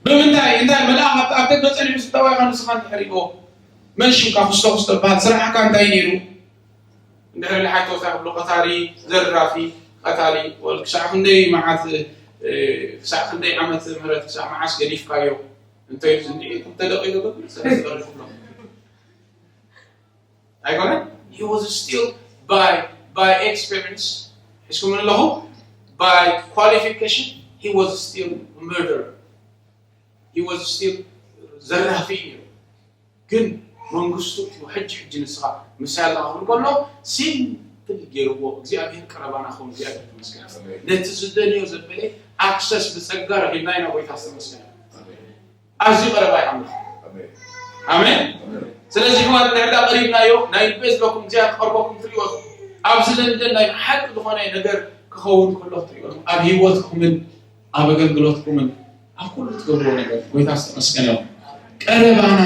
ብምንታይ? እንታይ መልኣኽ ኣብ ኣብ ደገ ጸኒሑ ስታዋይ ኻን ንስኻ እንድሕር ኢልዎ፣ መን ሽምካ ክስቶ ክስቶ በሃል? ስራሕካ እንታይ ነይሩ? እንድሕር ኢለ ሓይቶ እንታይ ክብሎ፣ ቀታሊ፣ ዘራፊ፣ ቀታሊ፣ ወል ክሳዕ ክንደይ መዓት፣ እ፣ ክሳዕ ክንደይ ዓመት ምህረት ክሳዕ መዓስ ገዲፍካዮ? እንተ ኢሉ ዝንድዒ ክልተ ደቂቕ ይገብር፣ ሰለስተ ደቂቕ ይብሎ። ኣይኮነን? He was still by, by experience። ሒዝኩም ኣለኹ? By qualification, he was still a murderer. He was still ዘራፊ እዩ። ግን መንግስቱ እቲ ሕጂ፣ ሕጂ ንስኻ ምሳይ ኣለኻ ክብል ከሎ፣ ሲምፕል ገይርዎ፣ እግዚኣብሔር ቀረባና ክኸውን፣ እግዚኣብሔር ተመስገን። ኣሜን። ነቲ ዝደልዮ ዘበለ ኣክሰስ ብጸጋ ረኺብና ኢና፣ ጎይታ ዝተመስገነ። ኣሜን። ኣዝዩ ቀረባ እዩ ኣምላኽ። ኣሜን። ኣሜን። ኣሜን። ስለዚ ሕዋት ንዕዳ ቀሪብናዮ፣ ናይ ልበይ ዝብለኩም እግዚኣብሔር ክቐርበኩም ትሪእዎ ኢኹም። ኣብዚ ለንደን ናይ ብሓቂ ዝኾነ ነገር ክኸውን ከሎ ክትሪእዎ ኢኹም። ኣብ ህይወትኩምን ኣብ ኣገልግሎትኩምን ኣብ ኩሉ ትገብርዎ ነገር ጎይታ ዝተመስገነ ይኹን። ቀረባና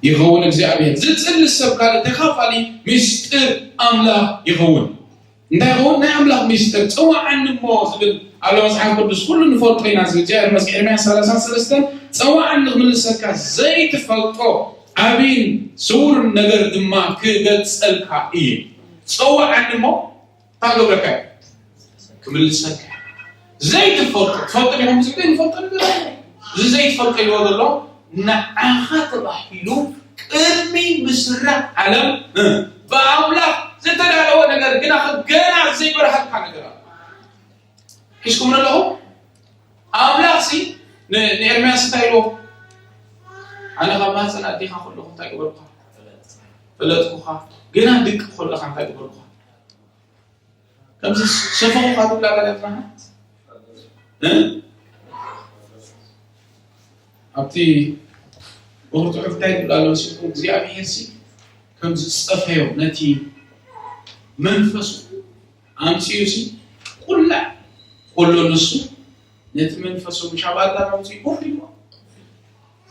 ይኸውን እግዚኣብሔር። ዝጽሊ ሰብ ካልእ ተኻፋሊ ምስጢር ኣምላኽ ይኸውን። እንታይ ይኸውን? ናይ ኣምላኽ ምስጢር። "ጸውዓኒ እሞ" ዝብል ኣሎ መጽሓፍ ቅዱስ፣ ኩሉ ንፈልጦ ኢና። እዚ እግዚኣብሔር መስ-፣ ኤርምያስ ሰላሳ ሰለስተ፣ "ጸውዓኒ ክምልሰካ ዘይትፈልጦ ዓብይን ስውርን ነገር ድማ ክገልጸልካ እየ። ጸውዓኒ እሞ" እንታይ ክገብረካ እዩ? ክምልሰካ። ዘይትፈልጦ፣ ትፈልጦ ዲኹም? እዚ ዘይንፈልጦ ነገር ኣሎ። እዚ ዘይትፈልጦ ኢልዎ ዘሎ፣ ንዓኻ ተባሂሉ ቅድሚ ምስራት ዓለም፣ እ፣ ብኣምላኽ ዝተዳለወ ነገር ግና ገና ዘይበርሃልካ ነገር ኣሎ። ሒዝኩም ኣለኹም? ኣምላኽ ሲ ን-፣ ንኤርምያስ እንታይ ኢልዎ? "ኣነ ካብ ማህፀን ኣዴኻ ከለኹ እንታይ ገበርኩኻ? ፈለጥኩኻ። ግና ድቂ ከለኻ እንታይ ገበርኩኻ?" ከምዚ ሰፈኹኻ ትብላ ኣላ ነብስኻ? እ? ኣብቲ ብኹሉ ጽሑፍ እንታይ ትብላ ኣሎ መሲልኩም? እግዚኣብሔር ሲ ከም ዝጸፈዮ ነቲ መንፈሱ ኣምፅኡ ሲ ኩላ ኩሉ ንሱ ነቲ መንፈሱ ምሻብ ኣዳም ኣምፅኡ ኮፍ ኢልዎ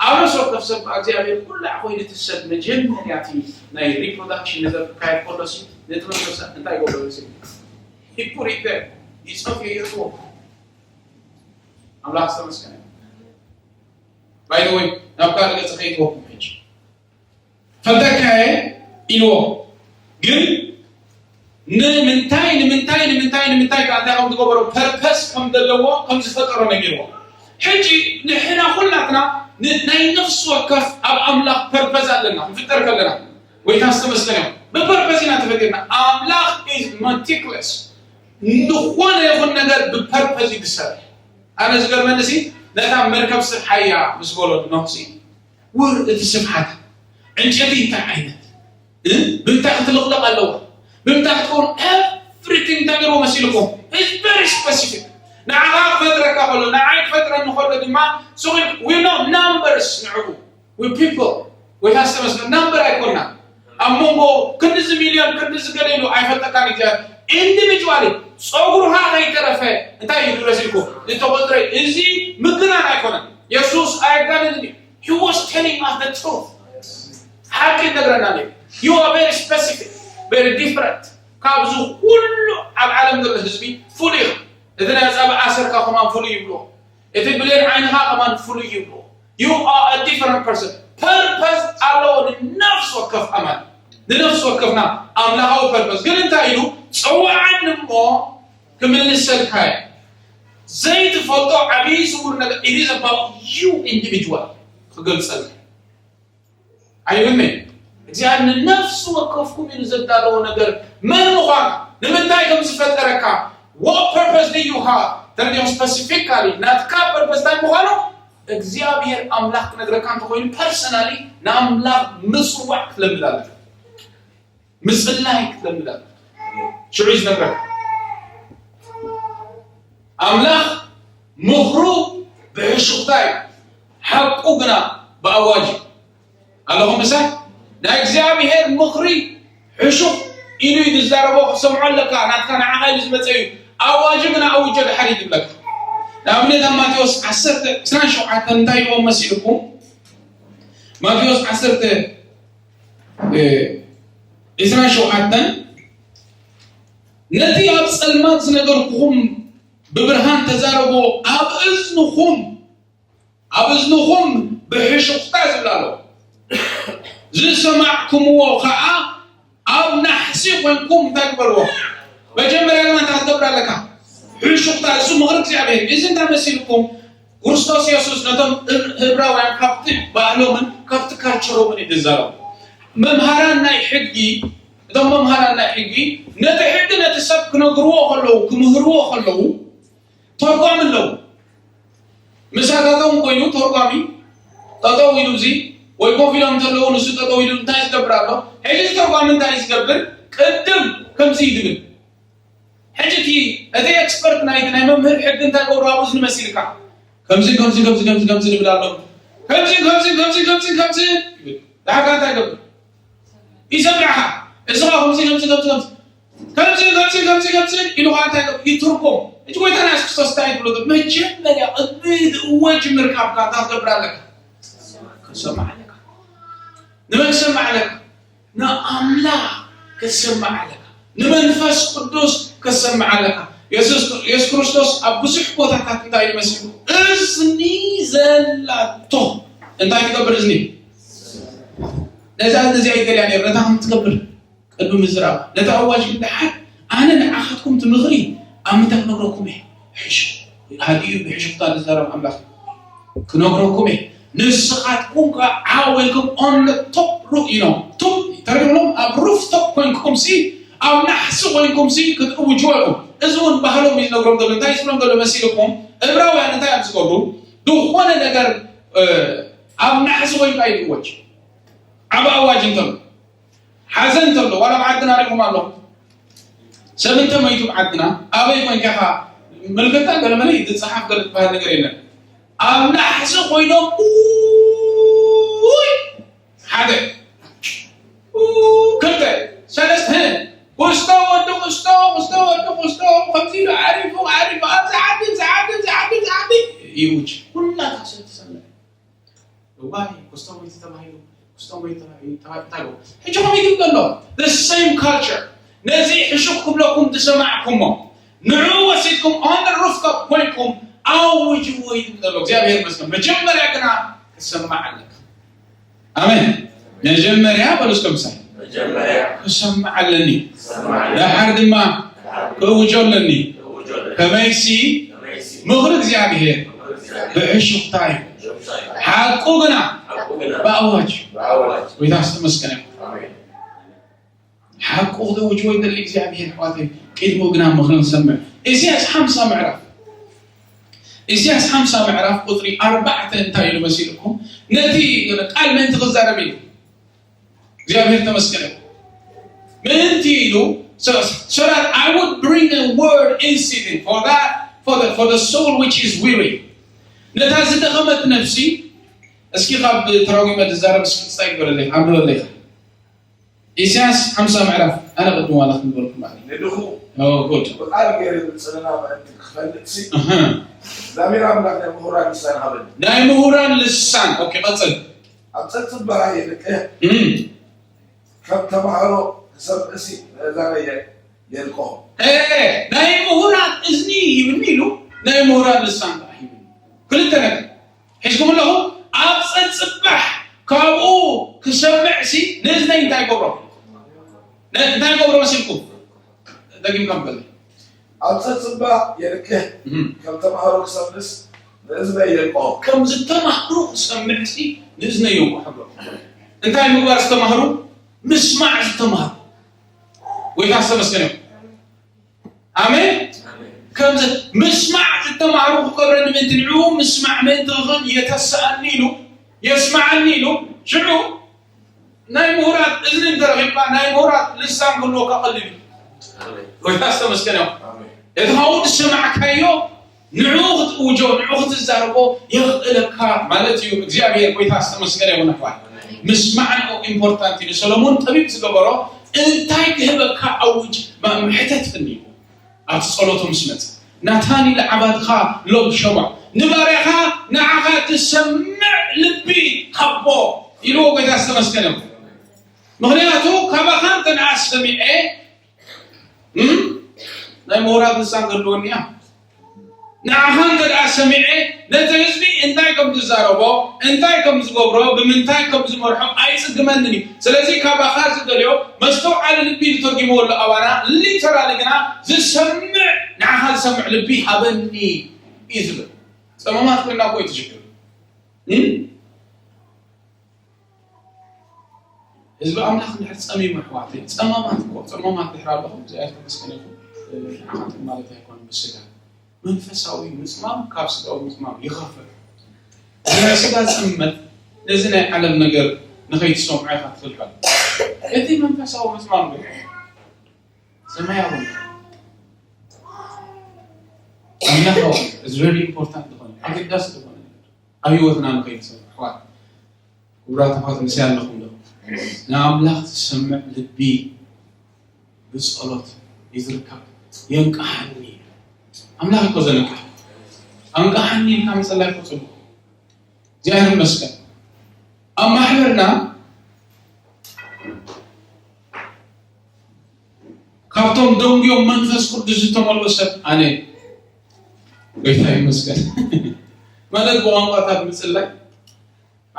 ኣብ ነፍሲ ወከፍ ሰብ እግዚኣብሔር ኩላ ኮይነቲ ሰብ መጀመርያ እቲ ናይ ሪፕሮዳክሽን ነገር ክካየድ ከሎ ሲ ነቲ መንፈስ እንታይ ይገብሮ ሲ ይቁሪተ ይፀፍዮ ይእትዎ ኣምላኽ ዝተመስገነ ባይወይ ናብ ካልእ ገፅ ከይትወኩም ሕጂ ፈተካየ ኢልዎ ግን ንምንታይ ንምንታይ ንምንታይ ንምንታይ ከዓ እንታይ ከም ዝገበሮ ፐርፐስ ከም ዘለዎ ከም ዝፈጠሮ ነጊርዎ ሕጂ ንሕና ኩላትና ናይ ነፍሲ ወከፍ ኣብ ኣምላኽ ፐርፐስ ኣለና ክንፍጠር ከለና ጎይታ ዝተመስገነ ብፐርፐስ ኢና ተፈጢርና ኣምላኽ is meticulous ዝኾነ ይኹን ነገር ብፐርፐስ እዩ ዝሰርሕ ኣነ ዝገርመኒ ሲ ነታ መርከብ ስርሓያ ምስ በሎ ኖህ ሲ ውር እቲ ስፍሓት ዕንጨቲ እንታይ ዓይነት ብምንታይ ክትልቕለቕ ኣለዋ ብምንታይ ክትከውን everything እንታይ ገርዎ መሲልኩም is very specific ንዓኻ ክፈጥረካ ከሎ ንዓይ ክፈጥረኒ ከሎ ድማ ሱቕ we know numbers ንዕኡ we people ወይ ታስተመስል number ኣይኮና ኣብ መንጎ ክንድዚ ሚልዮን ክንድዚ ገለ ኢሉ ኣይፈጠካን እግዚኣብሔር individually ፀጉርኻ ከይተረፈ እንታይ እዩ ድረስ ኢልኩም ዝተቆፅረ እዚ ምግናን ኣይኮነን የሱስ ኣየጋንን እዩ he was telling us the truth ሓቂ ይነግረና እዩ you are very specific very different ካብዚ ኩሉ ኣብ ዓለም ዘሎ ህዝቢ ፍሉይ ኢኻ እቲ ናይ ፃባ ኣሰርካ ከማን ፍሉይ ይብሎ እቲ ብሌን ዓይንኻ ከማን ፍሉይ ይብሎ you are a different person purpose ኣለዎ ንነፍሲ ወከፍ ኣማን ንነፍሲ ወከፍና ኣምላኻዊ purpose ግን እንታይ ኢሉ ፀውዓኒ እሞ ክምልሰልካ እየ ዘይትፈልጦ ዓብዪ ስውር ነገር it is about you individual ክገልፀልካ ኣይብልኒ እግዚኣብሔር ንነፍሲ ወከፍኩም ኢሉ ዘዳለዎ ነገር መን ምዃን ንምንታይ ከም ዝፈጠረካ what purpose do you have ተረዲኦም specifically ናትካ purpose እንታይ ምዃኑ እግዚኣብሔር ኣምላኽ ክነግረካ እንተኮይኑ personally ንኣምላኽ ምፅዋዕ ክትለምድ ኣለካ ምፅላይ ክትለምድ ኣለካ ሽዑ እዩ ዝነግረካ ኣምላኽ ምኽሩ ብሕሹኽታ እዩ ሓቁ ግና ብኣዋጅ እዩ ኣለኹም ምሳይ ናይ እግዚኣብሔር ምኽሪ ሕሹኽ ኢሉ እዩ ዝዛረቦ ክትሰምዖ ኣለካ ናትካ ንዓኻ ኢሉ ዝመፀ እዩ ኣዋጅ ግና ኣውጆ ድሓር እዩ ዝብለካ ንኣብነት ኣብ ማቴዎስ ዓሰርተ ዕስራን ሸውዓተን እንታይ ኢልዎም መሲልኩም ማቴዎስ ዓሰርተ ዕስራን ሸውዓተን ነቲ ኣብ ፀልማት ዝነገርኩኹም ብብርሃን ተዛረቦ ኣብ እዝንኹም ኣብ እዝንኹም ብሕሹኽታ ዝብል ኣሎ ዝሰማዕኩምዎ ከዓ ኣብ ናሕሲ ኮንኩም እንታይ ግበርዎ መጀመርያ ድማ እንታይ ክትገብር ኣለካ ሕሹኽታ እሱ ምኽሪ እግዚኣብሔር እዚ እንታይ መሲልኩም ክርስቶስ የሱስ ነቶም ህብራውያን ካብቲ ባህሎምን ካብቲ ካልቸሮምን እዩ ዝዛረቡ መምሃራን ናይ ሕጊ እቶም መምሃራን ናይ ሕጊ ነቲ ሕጊ ነቲ ሰብ ክነግርዎ ከለዉ ክምህርዎ ከለዉ ተርጓሚ ኣለዉ ምሳታቶም ኮይኑ ተርጓሚ ጠጠው ኢሉ እዚ ወይ ኮፍ ኢሎም እንተለዉ ንሱ ጠጠው ኢሉ እንታይ ዝገብር ኣሎ ሕጂ ተርጓሚ እንታይ ዝገብር ቅድም ከምዚ ይድብል ሕጂ እቲ እቲ ኤክስፐርት ናይ ናይ መምህር ሕጊ እንታይ ገብሩ ኣብኡ ዝንመሲልካ ከምዚ ከምዚ ከምዚ ከምዚ ከምዚ ንብል ኣሎ ከምዚ ከምዚ ከምዚ ከምዚ ከምዚ ይብል ዳሓር እንታይ ገብር ይሰምዕኻ እዚ ኸ ከምዚ ከምዚ ከምዚ ከምዚ ከምዚ ከምዚ ከምዚ ከምዚ ኢሉ ኸዓ እንታይ ይገብር ይትርጎም እቲ ጎይታና የሱስ ክርስቶስ እንታይ ይብሎ መጀመርያ ቅድሚ ዝእወጅ ምርካብካ እንታይ ክትገብር ኣለካ ክትሰማዕ ኣለካ ንመን ክሰማዕ ኣለካ ንኣምላኽ ክትሰማዕ ኣለካ ንመንፈስ ቅዱስ ክትሰማዕ ኣለካ የሱስ የሱስ ክርስቶስ ኣብ ብዙሕ ቦታታት እንታይ ኢሉ መሲሉ እዝኒ ዘላቶ እንታይ ትገብር እዝኒ ነዛ እዝኒ እዚኣ ይደልያ ነይሩ ነታ ከም ትገብር ቅድሚ ምዝራብ ነታ ኣዋጅ ግን ደሓር ኣነ ንዓኻትኩም ትምኽሪ ኣብ ምንታይ ክነግረኩም እየ ሕሹ ሃዲኡ ብሕሹኽታ ዝዛረብ ኣምላኽ ክነግረኩም እየ ንስኻትኩም ከዓ ዓው ኢልኩም on the top roof you know top ተረድእሎም ኣብ ሩፍ ቶፕ ኮይንኩም ሲ ኣብ ናሕሲ ኮይንኩም ሲ ክትእውጅዎ ኢኹም እዚ እውን ባህሎም እዩ ዝነግሮም ዘሎ እንታይ ዝብሎም ዘሎ መሲልኩም እብራውያን እንታይ ኣብ ዝገብሩ ዝኾነ ነገር ኣብ ናሕሲ ኮይንካ ይድወጅ ዓብ ኣዋጅ እንተሎ ሓዘን እንተሎ ዋላ ኣብ ዓድና ሪኹም ኣለኹም ሰብ እንተ መይቱ ዓድና ኣበይ ኮይንካ ኢኻ ምልክታ ገለመለ ዝፀሓፍ ገለ ዝበሃል ነገር የለን ኣብ ናሕሲ ኮይኖም ሓደ ክልተ ሰለስተ ክስቶ ወድቑ ክስቶ ክስቶ ወዲ ክስቶ ከምዚ ኢሉ ዓሪፉ ዓሪፉ ኣብዚ ዓዲ እዚ ዓዲ እዚ ዓዲ እዚ ዓዲ ይውጭ ኩላታ ሰብ ትሰምዕ። እዋይ ክስቶ ወይቲ ተባሂሉ ክስቶ ወይቲ ተባሂሉ ተባሂሉ እንታይ ገቡ? ሕጂ ከምኡ ይግብ ዘሎ the same culture ነዚ ሕሹኽ ክብለኩም ዝሰማዕኩሞ ንዑ ወሲድኩም on the rooftop ኮይንኩም ኣውጅዎ ይብል ዘሎ እግዚኣብሔር ይመስገን። መጀመርያ ግና ክሰማዕ ኣለካ። ኣሜን። መጀመርያ በሉ እስከ ምሳይ መጀመርያ ክሰማዕ ኣለኒ። ክሰማዕ ኣለኒ። ደሓር ድማ ክእውጆ ኣለኒ። ክእውጆ ኣለኒ። ከመይሲ ከመይሲ ምኽሪ እግዚኣብሔር ምኽሪ እግዚኣብሔር ብሕሹኽታ እዩ። ብሕሹኽታ እዩ። ሓቁ ግና ሓቁ ግና ብኣዋጅ ብኣዋጅ ጎይታ ዝተመስገነ ይኹን። ኣሜን። ሓቁ ክተውጅዎ ይደሊ እግዚኣብሔር ኣሕዋተይ። ቅድሚኡ ግና ምኽሪ ንሰምዕ። ኢሳያስ ሓምሳ ምዕራፍ ኢሳያስ ሓምሳ ምዕራፍ ቁፅሪ ኣርባዕተ እንታይ ኢሉ መሲልኩም? ነቲ ቃል ምእንቲ ክዛረብ ኢሉ እግዚኣብሔር ተመስገነ ምእንቲ ኢሉ so, so that I would bring a word in season for that for the, for the soul which is weary ነታ ዝደኸመት ነፍሲ እስኪ ካብ ተራዊመ ዝዛረብ እስኪ ክስታይ ግበረለይ ኣንብበለይ ኢሳያስ ሓምሳ ምዕራፍ ኣነ ቅድም ዋላ ክንበልኩም ማለት ንድኹ ኦ ጉድ ብቃል ገይሩ ዝጽልና ምእንቲ ክፈልጥሲ እህ እግዚኣብሔር ኣምላኽ ናይ ምሁራን ልሳን ሃበኒ ናይ ምሁራን ልሳን ኦኬ ቀጽል ኣብ ጸጽባ የልቅህ እም ከም ተማሃሮ ክሰምዕሲ ምእዛነየ የልቆ እ ናይ ምሁራን እዝኒ ይብኒ ኢሉ ናይ ምሁራን ልሳን ከዓ ይብኒ ክልተ ነገር ሒዝኩም ኣለኹ ኣብ ጸጽባሕ ካብኡ ክሰምዕ ሲ ንእዝነይ እንታይ ይገብሮ እንታይ ይገብሮ መሲልኩም ደጊምካ በለ ኣብ ጸጽባ የልቅህ ከም ተማሃሮ ክሰምዕስ ንእዝነይ የልቆ ከም ዝተማህሩ ክሰምዕ ሲ ንእዝነይ የውቆ ሕብሮ እንታይ ምግባር ዝተማህሩ ምስማዕ ዝተማህሩ ጎይታ ዝተመስገነ ኣሜን ከምዚ ምስማዕ ዝተማሃሩ ክገብረኒ ምእንቲ ንዕኡ ምስማዕ ምእንቲ ክኽእል የተስኣኒ ኢሉ የስማዓኒ ኢሉ ሽዑ ናይ ምሁራት እዝኒ እንተረኺብካ ናይ ምሁራት ልሳን ክህልወካ ቀሊል እዩ ጎይታ ዝተመስገነ እቲ ካብኡ ዝሰማዕካዮ ንዕኡ ክትእውጆ ንዕኡ ክትዛረቦ የኽእለካ ማለት እዩ እግዚኣብሔር ጎይታ ዝተመስገነ ይኹን ኣሕዋት ምስማዕ ንኡ ኢምፖርታንት እዩ ንሰሎሞን ጠቢብ ዝገበሮ እንታይ ክህበካ ኣውጅ ምሕተት ፍኒ ኣብቲ ጸሎቱ ምስ መጸ ናታን ኢለ ዓባድኻ ሎም ሸዋ ንባርያኻ ንዓኻ ትሰምዕ ልቢ ሃቦ ኢልዎ ጎይታ ዝተመስገነ ምኽንያቱ ካባኻ እንተ ደኣ ሰሚዐ ናይ ምሁራት ልሳን ዘለወኒ እያ ንዓኻ እንተ ደኣ ሰሚዐ ነቲ ህዝቢ እንታይ ከም ዝዛረቦ እንታይ ከም ዝገብሮ ብምንታይ ከም ዝመርሖ ኣይጽግመንን እዩ ስለዚ ካባኻ ዝደልዮ መስተውዓሊ ልቢ ዝተርጉምዎ ኣሎ ኣባና ሊተራሊ ግና ዝሰምዕ ንዓኻ ዝሰምዕ ልቢ ሃበኒ እዩ ዝብል ጸመማት ኮይና እኮ እዩ ትሽግር ህዝቢ ኣምላኽ እንድሕር ጸሚሙ ኣሕዋተይ ጸማማት እኮ ጸማማት ድሕር ኣለኹም እግዚኣብሔር ተመስገን ይኹን ንዓኻትኩም ማለት ኣይኮነን ብስጋ መንፈሳዊ ምጽማም ካብ ስጋዊ ምጽማም ይኸፍእ ናይ ስጋ ጽመት ነዚ ናይ ዓለም ነገር ንኸይትሰምዖ ኢኻ ትኽልከል እቲ መንፈሳዊ ምጽማም ግን ሰማያዊ ኣምላኻዊ is very important ዝኾነ ኣገዳሲ ዝኾነ ኣብ ህይወትና ንኸይትሰምዖ ኣሕዋት ክቡራት ኣሕዋት ምሳይ ኣለኹም ዶ ንኣምላኽ ዝሰምዕ ልቢ ብጸሎት እዩ ዝርከብ የንቅሓኒ ኣምላኽ እኮ ዘነቅሕ ኣንቅሓኒ ኢልካ ምጸላይ እኮ ጽቡቕ እግዚኣብሔር ይመስገን ኣብ ማሕበርና ካብቶም ደንጉዮም መንፈስ ቅዱስ ዝተመልኡ ሰብ ኣነ ጎይታ ይመስገን ማለት ብቋንቋታት ምጽላይ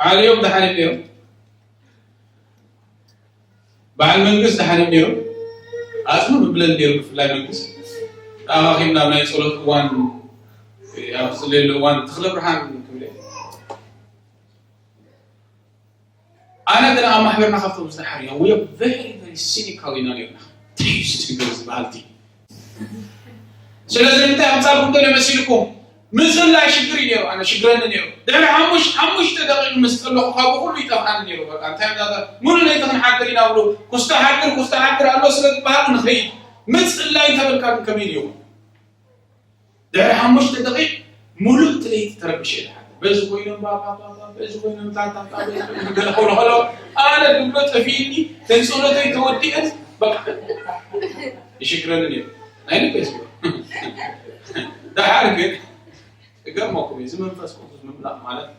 ዓልዮም ደሓን እዮም ነይሮም በዓል መንግስት ደሓን እዮም ነይሮም ኣጽኑ ምብለን ነይሩ ብፍላይ መንግስት ተኣኻኺብና ኣብ ናይ ጸሎት እዋን ኣብ ዝጽለየሉ እዋን ተኽለ ብርሃን ክብለ ኣነ ግን ኣብ ማሕበርና ካብቶም ዝተሓርያ we are very very cynical ኢና ነርና እንታይ እዩ ዝትግበር ዝበሃል እቲ ስለዚ እንታይ ኣምፃልኩም ገለ መሲልኩም ምፅላይ ሽግር እዩ ነይሩ ኣነ ሽግረኒ ነይሩ ድሕሪ ሓሙሽ ሓሙሽተ ደቂቕ ምስ ጠለኹ ካብ ኩሉ ይጠፍኣኒ ነይሩ በቃ እንታይ ዳ ሙሉ ለይቲ ክንሓድር ኢና ብሉ ኩስተ ሓድር ኩስተ ሓድር ኣሎ ስለ ዝበሃል ንኸይድ ምፅላይ እንተበልካ ግን ከመይ ይኸውን ድሕሪ ሓሙሽተ ደቂቕ ሙሉእ እቲ ለይቲ ተረቢሸ እየ ዝሓድር። በዚ ኮይኖም ባባባባ በዚ ኮይኖም ታታታ በዚ ኮይኖም ገለ ክብሉ ከለዉ ኣነ ድብሎ ጠፊእኒ ተን ጸሎተይ ተወዲአን በቃ ይሽግረኒ ነይሩ። ናይ ልበይ ዝብሎ። ደሓር ግን እገርመኩም እዩ፣ እዚ መንፈስ ቅዱስ ምምላእ ማለት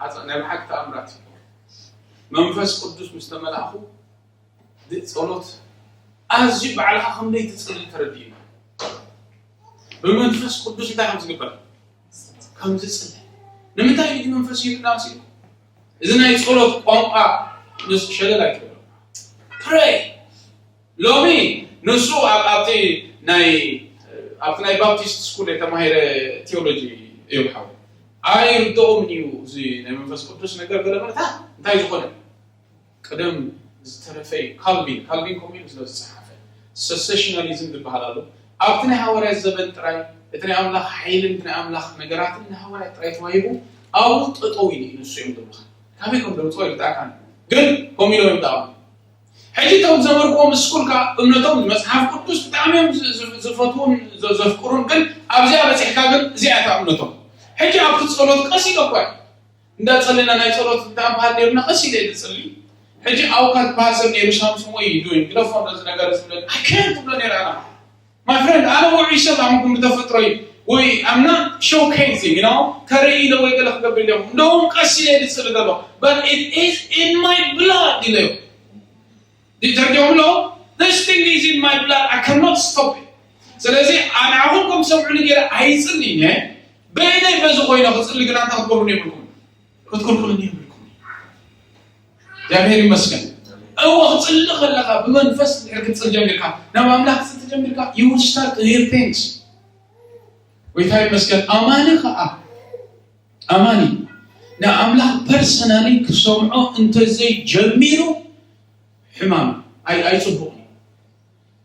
ሓፃ ናይ ብሓቂ ተኣምራት እዩ። መንፈስ ቅዱስ ምስ ተመላእኹ ድ- ጸሎት ኣዝዩ ባዕልኻ ከምዘይ ትጽሊ ተረዲእና። ብመንፈስ ቅዱስ እንታይ ከም ዝግበር ከም ዝጽሊ። ንምንታይ እዩ መንፈስ ይብላ ሲል እዚ ናይ ጸሎት ቋንቋ ምስ ሸለል ኣይትብሎ። ፕሬይ ሎሚ ንሱ ኣብ ኣብቲ ናይ ኣብቲ ናይ ባፕቲስት ስኩል የተማሂረ ቴዎሎጂ እዩ ሓው ኣይርድኦምን እዩ። እዚ ናይ መንፈስ ቅዱስ ነገር ገለ መታ እንታይ ዝኾነ ቅደም ዝተረፈ እዩ። ካልቪን ካልቪን ከምኡ ኢሉ ስለ ዝጸሓፈ ሰሴሽናሊዝም ዝበሃል ኣሎ። ኣብቲ ናይ ሃዋርያት ዘበን ጥራይ እቲ ናይ ኣምላኽ ሓይልን እቲ ናይ ኣምላኽ ነገራትን ንሃዋርያት ጥራይ ተዋሂቡ ኣብኡ ጠጠው ኢሉ እዩ። ንሱ እዮም ደብኻ ካበይ ከም ደምፅኦ ይርዳእካ። ግን ከምኡ ኢሎም እዮም ዳኣ ሕጂ እቶም ዘመርክዎም ስኩል ከኣ እምነቶም መጽሓፍ ቅዱስ ብጣዕሚ እዮም ዝ- ዝ- ዝፈትዉን ዘ- ዘፍቅሩን፣ ግን ኣብዚኣ በጺሕካ ግን እዚኣ እታ እምነቶም። ሕጂ ኣብቲ ጸሎት ቀስ ኢለ እኳ እንዳጸለና ናይ ጸሎት እንዳንባሃል ነርና ቀስ ኢለ ዝጽሊ። ሕጂ ኣውካ ትበሃል ሰብ ነይሩ ሳምሶን ወይ ዱን ግደፎ ነዚ ነገር ዝብለ ኣይከን ትብሎ ነይረ ኣና my friend ኣነ ውዑይ ሰብ ኣምኩም ብተፈጥሮይ ወይ ኣምና showcasing you know ከርኢ ኢለ ወይ ገለ ክገብር ኢለ እንደውም ቀስ ኢለ ዝጽሊ ዘሎ but it is in my blood ኢለዮ። ዲተርዲኦም ሎ this thing is in my blood I cannot stop it። ስለዚ ኣንዓኹም ከም ሰምዑኒ ገይረ ኣይጽልይን እየ። በይነይ በዚ ኮይነ ክጽሊ ግና እንታይ ክትገብሩኒ የብልኩም ክትክልክሉኒ የብልኩም። እግዚኣብሔር ይመስገን። እወ ክጽሊ ከለካ ብመንፈስ ድሕር ክትጽል ጀሚርካ ናብ ኣምላክ ክትጽል ጀሚርካ you will start to hear things። ጎይታ ይመስገን። ኣማኒ ከዓ ኣማኒ ንኣምላኽ ፐርሰናሊ ክሰምዖ እንተዘይጀሚሩ ሕማም ኣይጽቡቕ እዩ።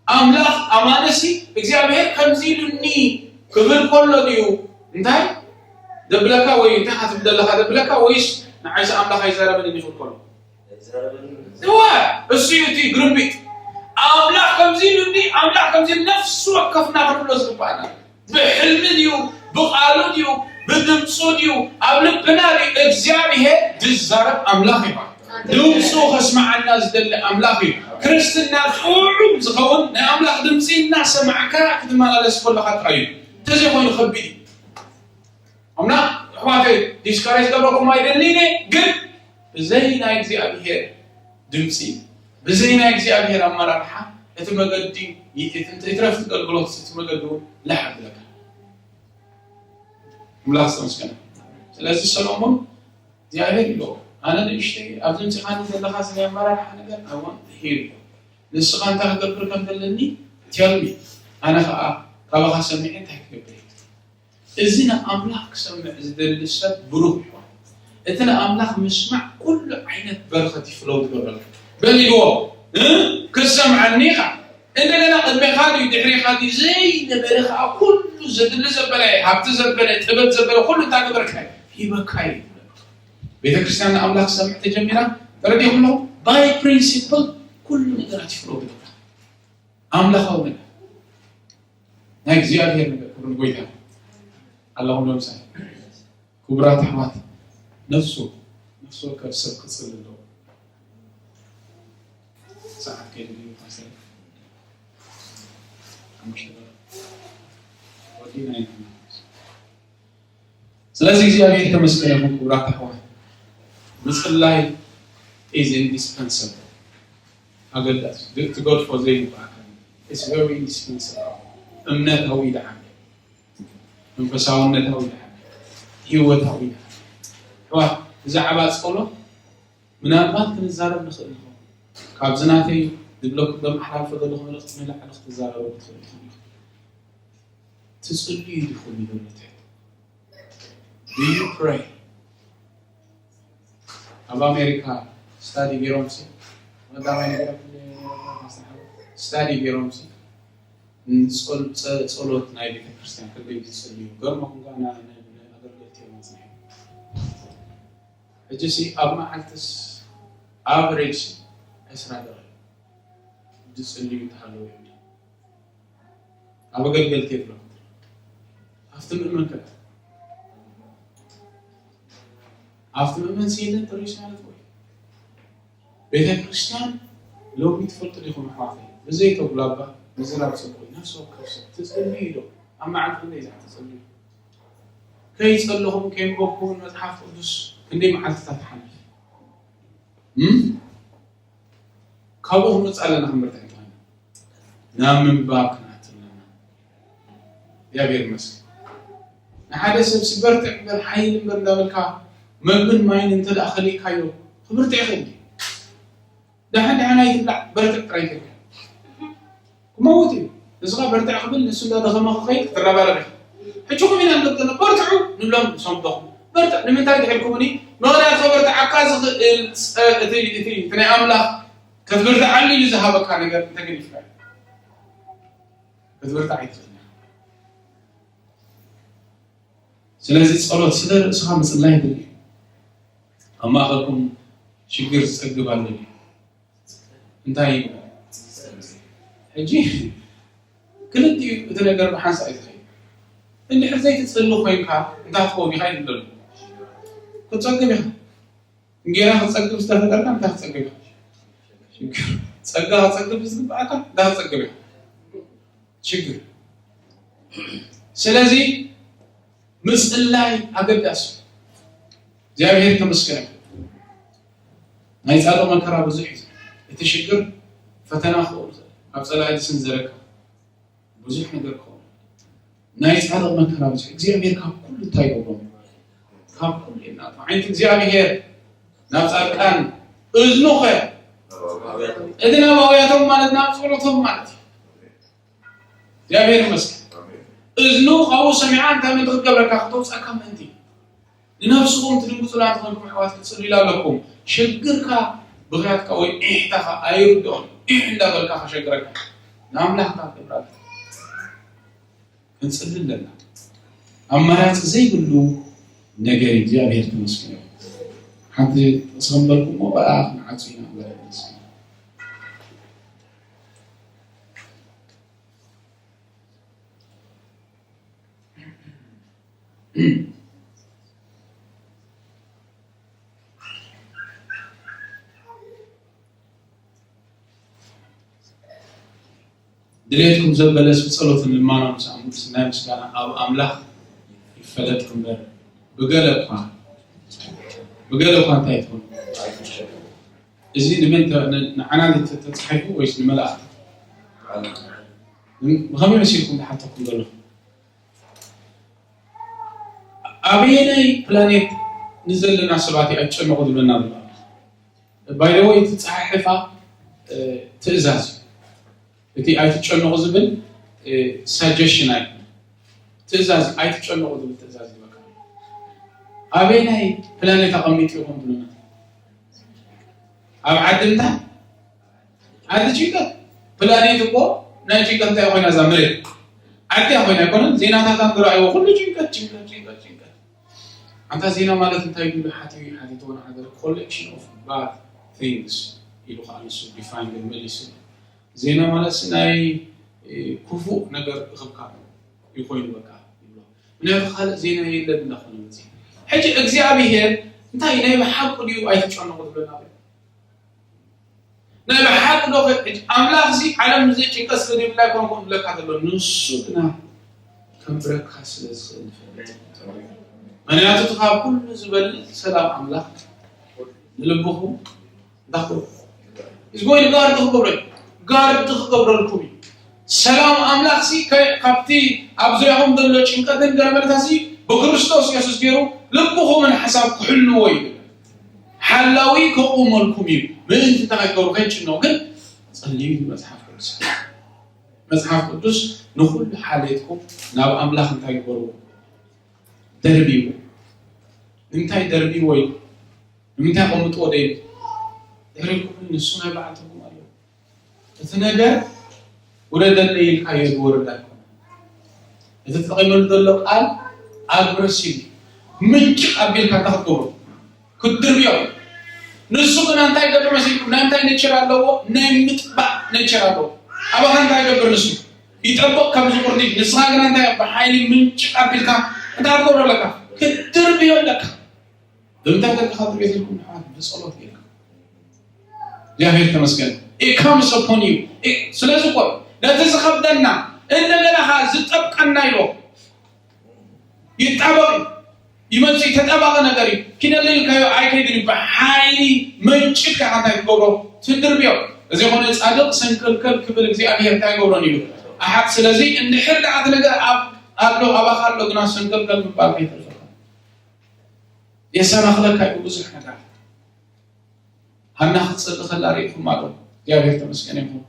ኣምላኽ ኣማነሲ እግዚኣብሔር ከምዚ ኢሉኒ ክብል ከሎ ድዩ እንታይ ደብለካ ወይ እንታይ ክትብል ዘለካ ደብለካ ወይስ ንዓይሲ ኣምላኽ ኣይዛረበንን ይኽእል ከሎ እዋ እሱ እዩ እቲ ግርምቢጥ ኣምላኽ ከምዚ ኢሉኒ ኣምላኽ ከምዚ ነፍሲ ወከፍና ክንብሎ ዝግባኣና ብሕልሚ ድዩ ብቓሉ ድዩ ብድምፁ ድዩ ኣብ ልብና ድዩ እግዚኣብሔር ዝዛረብ ኣምላኽ እዩ። ድምፁ ከስመዓና ዝደሊ ኣምላኽ እዩ። ክርስትና ጥዑም ዝኸውን ናይ ኣምላኽ ድምፂ እናሰማዕካ ክትመላለስ ከለካ ጥራይ እዩ። እንተዘይኮይኑ ከቢድ እዩ። ኣምና ኣሕዋተይ ዲስካሬጅ ገብረኩም ኣይደሊን እየ፣ ግን ብዘይ ናይ እግዚኣብሔር ድምፂ ብዘይ ናይ እግዚኣብሔር ኣመራርሓ እቲ መገዲ ይትረፍ ትገልግሎት እቲ መገዲ እውን ላሕ ኣብለካ። ኣምላኽ ዝተመስገነ። ስለዚ ሰሎሞን እግዚኣብሔር ኢሎ ኣነ ንእሽተይ ኣብዚ ምፅኻኒ ዘለኻ ናይ ኣመራርሓ ነገር ኣዋን ሂር ንስኻ እንታይ ክገብር ከም ዘለኒ ቴልሚ ኣነ ከዓ ካባኻ ሰሚዐ እንታይ ክገብር እየ እዚ ንኣምላኽ ክሰምዕ ዝደሊ ሰብ ብሩኽ ይኾን። እቲ ንኣምላኽ ምስማዕ ኩሉ ዓይነት በረኸት ይፍለው ትገብረልካ። በሊዎ ክሰምዓኒ ኢኻ እንደገና ቅድሜኻ ድዩ ድሕሬኻ ድዩ ዘይነበረ ከዓ ኩሉ ዘድሊ ዘበለ ሃብቲ ዘበለ ጥበብ ዘበለ ኩሉ እንታይ ገበርካ ሂበካ እዩ። ቤተክርስትያን ንኣምላኽ ክሰምዕ ተጀሚራ ተረዲኹም ኣለኹም። ባይ ፕሪንሲፕል ኩሉ ነገራት ይፍለው ትገብራ ኣምላኻዊ ነገር ናይ እግዚኣብሔር ነገር ክብሪ ንጎይታ ኣለኹም። ለምሳሌ ክቡራት ኣሕዋት ነፍሱ ነፍሱ ወከፍ ሰብ ክጽል ኣለዎ። ሰዓት ከይዱ እዩ ፓስተር ሓሙሽተ ደቂቕ ወዲእና ኢና። ስለዚ እግዚኣብሔር ተመስገነ ይኹን። ክቡራት ኣሕዋት ምጽላይ is indispensable ኣገዳሲ ትገድፎ ዘይግባእ it's very indispensable እምነታዊ ደዓም መንፈሳውነታዊ ደዓም ህይወታዊ ደዓም ኣሕዋት ብዛዕባ ጸሎት ምናልባት ክንዛረብ ንኽእል ንኸውን ካብዚ ናተይ ዝብለኩም በመሓላልፎ ዘለኹ መልእኽቲ ንላዕሊ ክትዛረቡ ክትኽእሉ ኢኹም ኢኹም ትጽልዩ ዲኹም ይብል ትሕት Do you pray? ኣብ ኣሜሪካ ስታዲ ገይሮም ሲ ቀዳማይ ነገር ስታዲ ገይሮም ሲ ጸሎት ናይ ቤተክርስትያን ከበይ ዝጽልዩ ገርመኩም ጋር ኣገልገልቲ እዮም መፅናዮም ሕጂ ሲ ኣብ መዓልትስ ኣቨሬጅ ዕስራ ደቂቕ ዝጽልዩ እንተሃለዉ እዮም ኣብ ኣገልገልቲ የብሎም ኣብቲ ምእመን ከ ኣብቲ ምእመን ሲ የለን ጥሪስ ማለት ወይ ቤተ ክርስቲያን ሎሚ ትፈልጡ ዲኹም ኣሕዋተይ ብዘይ ተጉላባ ምዝራብ ጽቡቕ እዩ። ነፍሲ ወከፍ ሰብ ትጽልዩ ዶ? ኣብ መዓልቲ ክንደይ ሰዓት ትጽልዩ? ከይጸለኹም ከየንበብኩምን መጽሓፍ ቅዱስ ክንደይ መዓልትታት ትሓልፍ? እም? ካብኡ ክንወጽእ ኣለና። ክንበርትዕ እንተኾይና ናብ ምንባብ ክንኣቱ ኣለና። እግዚኣብሔር ይመስገን። ንሓደ ሰብ ሲ በርትዕ እምበር ሓይል እምበር እንዳበልካ መግብን ማይን እንተ ደኣ ከሊእካዮ ክብርትዕ ይኽእል ድዩ? ደሓን ደሓን ኣይትብላዕ፣ በርትዕ ጥራይ ትብል። ክመውት እዩ። ንስኻ በርትዕ ክብል ንሱ እንዳደኸመ ክኸይድ ክትረባረብ ኢኻ። ሕጂ ኹም ኢና ንደብተነ በርትዑ ንብሎም ንሶም ደኹም። በርትዕ ንምንታይ ድሒልኩምኒ? ምኽንያት ከበርትዓካ ዝኽእል ጸ-፣ እቲ፣ እቲ፣ እቲ ናይ ኣምላኽ ክትብርትዓሉ ኢሉ ዝሃበካ ነገር እንተገዲፍካ ክትብርትዕ ኣይትኽእልን ኢኻ። ስለዚ ጸሎት ስለ ርእስኻ ምጽላይ የድሊ። ኣብ ማእኸልኩም ሽግር ዝጸግብ ኣሎ ድዩ? እንታይ ይግበር? ሕጂ ክልቲኡ እቲ ነገር ብሓንሳእ እዩ ዝኸይድ። እንድሕር ዘይትጽሊ ኮይንካ እንታይ ትኸውን ኢኻ ይብለሉ። ክትጸግብ ኢኻ። እንጌራ ክትጸግብ ዝተፈጠርካ እንታይ ክትጸግብ ኢኻ? ሽግር። ጸጋ ክትጸግብ ዝግብኣካ እንታይ ክትጸግብ ኢኻ? ሽግር። ስለዚ ምጽላይ ኣገዳሲ እዩ። እግዚኣብሔር ተመስገን። ናይ ጻድቕ መከራ ብዙሕ እዩ። እቲ ሽግር ፈተና ክኸውን ይኽእል፣ ኣብ ጸላኢ ዝስንዘረካ ብዙሕ ነገር ክኸውን። ናይ ጻድቕ መከራ ብዙሕ። እግዚኣብሔር ካብ ኩሉ እንታይ ይገብሮም? ካብ ኩሉ የናቱ። ዓይንቲ እግዚኣብሔር ናብ ጻድቃን፣ እዝኑ ኸ? እቲ ናብ ኣውያቶም ማለት ናብ ጸሎቶም ማለት እዩ። እግዚኣብሔር ይመስገን። እዝኑ ካብኡ ሰሚዓ እንታይ ምእንቲ ክትገብረካ? ክተውፅኣካ ምእንቲ። ንነፍስኹም ትድንግጹላ እንተኾንኩም ኣሕዋት ክትጽልዩላ ኣለኩም። ሽግርካ ብኽያትካ ወይ ዒሕታኻ ኣይርድኦን። ዒሕ እንዳበልካ ከሸግረካ። ንኣምላኽካ ክትገብር ኣለካ። ክንጽሊ ኣለና። ኣማራጺ ዘይብሉ ነገር እዩ። እግዚኣብሔር ተመስገን። ሓንቲ ጥቕሲ ከንበልኩም እሞ ብኣ ክንዓጹ ኢና። እግዚኣብሔር ይመስገን። ድሌትኩም ዘበለስ ብጸሎትን ልማኖን ምስ ኣምልስ ናይ ምስጋና ኣብ ኣምላኽ ይፈለጥ እምበር ብገለ እኳ፣ ብገለ እኳ እንታይ ትኹን። እዚ ንመን ተ-፣ ን-፣ ንዓና ተ-፣ ተጻሒፉ ወይስ ንመላእኽቲ? ብኸመይ መሲልኩም ዝሓተኩም ዘለኹም? ኣበየናይ ፕላኔት ንዘለና ሰባት እዩ ኣይትጨነቑ ዝብለና ዘሎ? ባይ ዘ ወይ፣ እቲ ጸሓሕፋ፣ እ፣ ትእዛዝ እዩ። እቲ ኣይትጨነቑ ዝብል፣ እ፣ ሳጀሽን ኣይኮነን። ትእዛዝ፣ ኣይትጨነቑ ዝብል ትእዛዝ እዩ። በቃ ኣበየናይ ፕላኔት ኣቐሚጡ ይኾን ትብሉና? ኣብ ዓዲ እንታይ? ዓዲ ጭንቀት። ፕላኔት እኮ ናይ ጭንቀት እንታይ ኮይና እዛ መሬት? ዓዲ ኮይና ኣይኮነን። ዜናታት ኣንተ ረኣይዎ ኩሉ ጭንቀት፣ ጭንቀት፣ ጭንቀት፣ ጭንቀት። ኣንታ ዜና ማለት እንታይ ኢሉ ሓቲቱ፣ ሓቲትዎ ንሓደ፣ collection of bad things ኢሉ ከዓ ንሱ ዲፋይን ግን መሊሱ። ዜና ማለት ናይ፣ እ፣ ክፉእ ነገር እኽብካብ እዩ ኮይኑ በቃ ይብሎ። ምክንያቱ ካልእ ዜና የለን እንዳኾነ መፅዩ። ሕጂ እግዚኣብሄር እንታይ ናይ ብሓቁ ድዩ ኣይትጨነቑ ዝብለና ኣሎ? ናይ ብሓቂ ዶ ከ-፣ ኣምላኽ እዚ ዓለም እዚ ጭንቀት ስለ ዘይብላ ኣይኮነን ከምኡ ዝብለካ ዘሎ፣ ንሱ ግና ከንብረካ ስለ ዝኽእል ንፈልጥ። ምኽንያቱ እቲ ካብ ኩሉ ዝበልጽ ሰላም ኣምላኽ ንልብኹም እንታይ ክገብሮ? He's going to guard ክገብሮ እዩ። ጋርድ ክገብረልኩም እዩ። ሰላም ኣምላኽ ሲ ከ-፣ ካብቲ ኣብ ዙርያኹም ዘሎ ጭንቀትን ገረመልታ ሲ ብክርስቶስ የሱስ ገይሩ ልብኹምን ሓሳብ ክሕልዎ እዩ። ሓላዊ ከቑመልኩም እዩ። ምእንቲ እንታይ ከይትገብሩ ከይትጭነቑ ግን ጸልዩ እዩ መጽሓፍ ቅዱስ። መጽሓፍ ቅዱስ ንኹሉ ሓልየትኩም ናብ ኣምላኽ እንታይ ግበርዎ? ደርብይዎ። ንምንታይ ደርብይዎ ኢሉ? ንምንታይ ኣቐምጥዎ ደይሉ? ድሕሪ ኩሉ ንሱ ናይ ባዕልትኩም ኣለዎ። እቲ ነገር ውረደለይ ኢልካዮ ዝወርድ ኣይኮነን። እቲ ተጠቒመሉ ዘሎ ቃል ኣግረሲቭ እዩ። ምንጭቕ ኣቢልካ እንታይ ክትገብሮ? ክትድርብዮ። ንሱ ግና እንታይ ይገብር መሲልኩም? ናይ እንታይ ኔቸር ኣለዎ? ናይ ምጥባእ ኔቸር ኣለዎ። ኣባኻ እንታይ ይገብር ንሱ? ይጠብቕ ከም ዝቑርኒ። ንስኻ ግና እንታይ ብሓይሊ ምንጭቕ ኣቢልካ እንታይ ክትገብሮ ኣለካ? ክትድርብዮ ኣለካ። ብምንታይ ጌርካ ክትድርብዮ ኢልኩም ንሓት ብጸሎት ጌርካ። እግዚኣብሔር ተመስገን። It comes upon you. It-፣ ስለዚ እኮ ነቲ ዝኸብደና እንደገና ኸዓ ዝጠብቀና ኢሎ ይጣበቕ እዩ። ይመጽእ እዩ፣ ተጣባቒ ነገር እዩ። ኪደሊ ኢልካዮ ኣይከይድን እዩ። ብሓይሊ መንጭትካ ኢኻ እንታይ ትገብሮ? ትድርብዮ። እዚ ኾነ ጻድቕ ሰንከልከል ክብል እግዚኣብሔር እንታይ ይገብሮን እዩ? ኣሓት። ስለዚ እንድሕር ደኣ እቲ ነገር ኣብ ኣሎ፣ ኣባኻ ኣሎ፣ ግና ሰንከልከል ምባል ከይትርፍካ። የሰናኽለካ እዩ ብዙሕ ነገር። ሃና ክትጽሊ ከላ ርኢኹማ ዶ? እግዚኣብሔር ተመስገን ይኹን።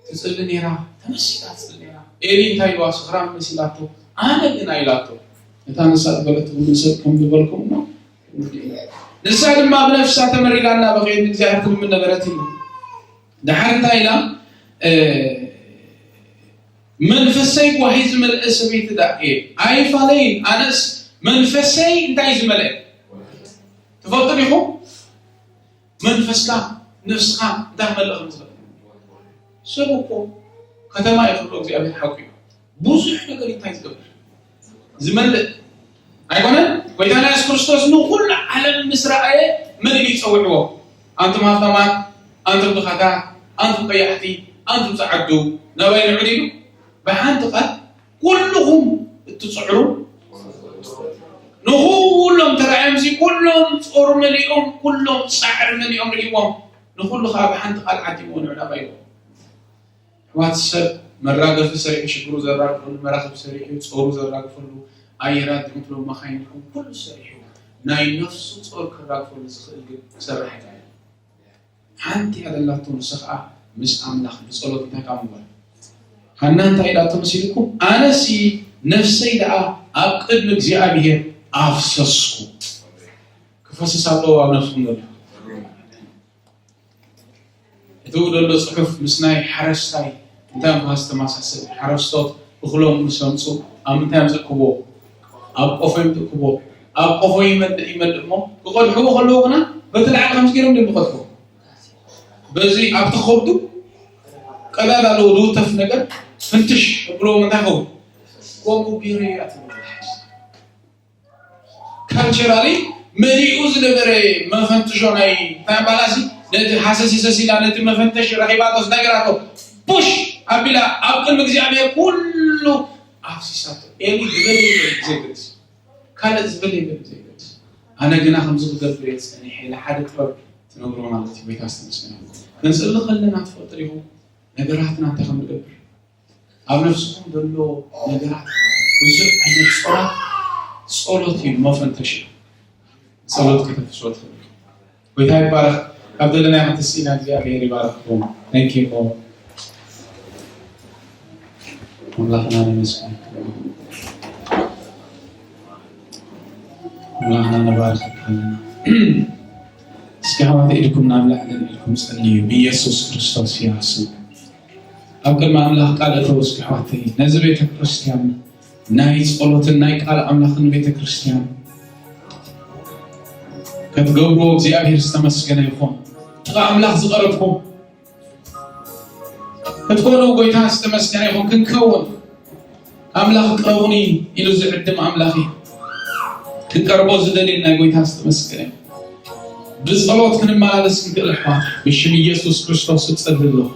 ትጽሊ ነይራ፣ ተመሲጣ ትጽሊ ነይራ። ኤሊ እንታይ ኢልዋ? ስኽራን መሲላቶ፣ ኣነ ግን ኣይላቶ። እታ ንሳ ዝበለትኩም ንሰብ ከም ዝበልኩም ነው። ንሳ ድማ ብነፍሳ ተመሪራ እናበኸየት ንእግዚኣብሔር ትልምን ነበረት ኢሉ። ደሓር እንታይ ኢላ? እ፣ መንፈሰይ ጓሂ ዝመልአ ሰበይቲ ደኣ እየ። ኣይፋለይን፣ ኣነስ መንፈሰይ እንታይ እዩ ዝመልአ? ትፈልጡ ዲኹም? መንፈስካ፣ ነፍስኻ እንታይ ክመልእ ከም ዝኽእል። ሰብ እኮ ከተማ እዩ ክብሎ እግዚኣብሔር ሓቁ እዩ። ብዙሕ ነገር እንታይ ዝገብር? ዝመልእ ኣይኮነን? ጎይታና የሱስ ክርስቶስ ንኹሉ ዓለም ምስ ረኣየ መን ኢሉ ይጸውዕዎ? ኣንቱም ሃብታማት፣ ኣንቱም ድኻታት፣ ኣንቱም ቀያሕቲ፣ ኣንቱም ጸዓዱ፣ ናባይ ንዑ ኢሉ። ብሓንቲ ቃል ኩልኹም እትጽዕሩ፣ ንኹሎም ተራእዮም፣ እዚ ኩሎም ጾር መሊኦም፣ ኩሎም ጻዕሪ መሊኦም ርእይዎም፣ ንኹሉ ኸኣ ብሓንቲ ቃል ዓዲምዎ ንዑ ናባይ ኢልዎ። ኣሕዋት፣ ሰብ መራገፊ ሰሪሑ፣ ሽግሩ ዘራግፈሉ መራኽብ ሰሪሑ፣ ጾሩ ዘራግፈሉ ኣየራት፣ ድምትሎ መኻይን ይኹን ኩሉ ሰሪሑ፣ ናይ ነፍሱ ጾር ከራግፈሉ ዝኽእል ግን ክሰርሕ ኣይከኣለን። ሓንቲ እያ ዘላቶ፣ ንሳ ኸኣ ምስ ኣምላኽ ብጸሎት እንታይ ካብ ምባል። ሃና እንታይ ኢላቶ መሲልኩም? ኣነሲ ነፍሰይ ደኣ ኣብ ቅድሚ እግዚኣብሔር ኣፍሰስኩ። ክፈስስ ኣለዎ ኣብ ነፍስኩም ዘሎ። እቲ ዘሎ ጽሑፍ ምስ ናይ ሓረስታይ እንታይ ምዃን ዝተመሳሰል። ሓረስቶት እኽሎም ምስ ኣምጹ ኣብ ምንታይ እዮም ዝእክብዎ? ኣብ ቆፎ እዮም ዝእክብዎ። ኣብ ቆፎ ይመልእ ይመልእ እሞ ክቐድሕዎ ከለዉ ግና በቲ ላዕሊ ከምዚ ገይሮም ድም ዝቐድሕዎ። በዚ ኣብቲ ከብዱ ቀዳድ ኣለዎ ዝውተፍ ነገር ፍንትሽ ብሎ እንታይ ኸውን? ከምኡ ቢረ እያ ትብል። ካልቸራሊ መሊኡ ዝነበረ መፈንትሾ ናይ፣ እንታይ ባላሲ ነቲ ሃሰሲሰሲላ ነቲ መፈንተሽ ረኺባቶስ ነገራቶ ቡሽ ኣቢላ ኣብ ቅድሚ እግዚኣብሔር ኩሉ ኣፍሲሳቶ። ኤሊ ዝበለ ይበል ዘይገድስ፣ ካልእ ዝበለ ይበል ዘይገድስ፣ ኣነ ግና ከምዚ ክገብር እየ ጸኒሐ ኢላ ሓደ ጥበብ ትነግሮ ማለት እዩ። ጎይታ ዝተመስገነ ይኹን። ክንጽሊ ከለና ትፈልጡ ዲኹም ነገራትና እንታይ ከም ንገብር? ኣብ ነፍስኹም ዘሎ ነገራት ብዙሕ ዓይነት ጾራት፣ ጸሎት እዩ መፈንተሽ እዩ። ጸሎት ከተፍስዎ ትኽእሉ። ጎይታ ይባረኽ። ካብ ዘለናዮ ክትስኢና እግዚኣብሔር ይባረኽኩም። Thank you all። ኣምላኽና ነመስግን። ኣምላኽና ነባርኸካ ኣለና። እስኪ ኣሕዋት ኢድኩም ናብ ላዕሊ ኢልኩም ጸልዩ። ብኢየሱስ ክርስቶስ ያስም ኣብ ቅድሚ ኣምላኽ ቃል እተው እስኪ ኣሕዋተይ። ነዚ ቤተ ክርስቲያን ናይ ጸሎትን ናይ ቃል ኣምላኽን ቤተ ክርስቲያን ክትገብርዎ እግዚኣብሔር ዝተመስገነ ይኹን። ጥቓ ኣምላኽ ዝቐረብኩም ክትኮኑ ጎይታ ዝተመስገነ ይኹን። ክንከውን ኣምላኽ ቅረቡኒ ኢሉ ዝዕድም ኣምላኽ እዩ። ክንቀርቦ ዝደልየና ጎይታ ዝተመስገነ ይኹን። ብጸሎት ክንመላለስ ክንክእል ኣሕዋት ብሽም ኢየሱስ ክርስቶስ እጸሊ ኣለኹ።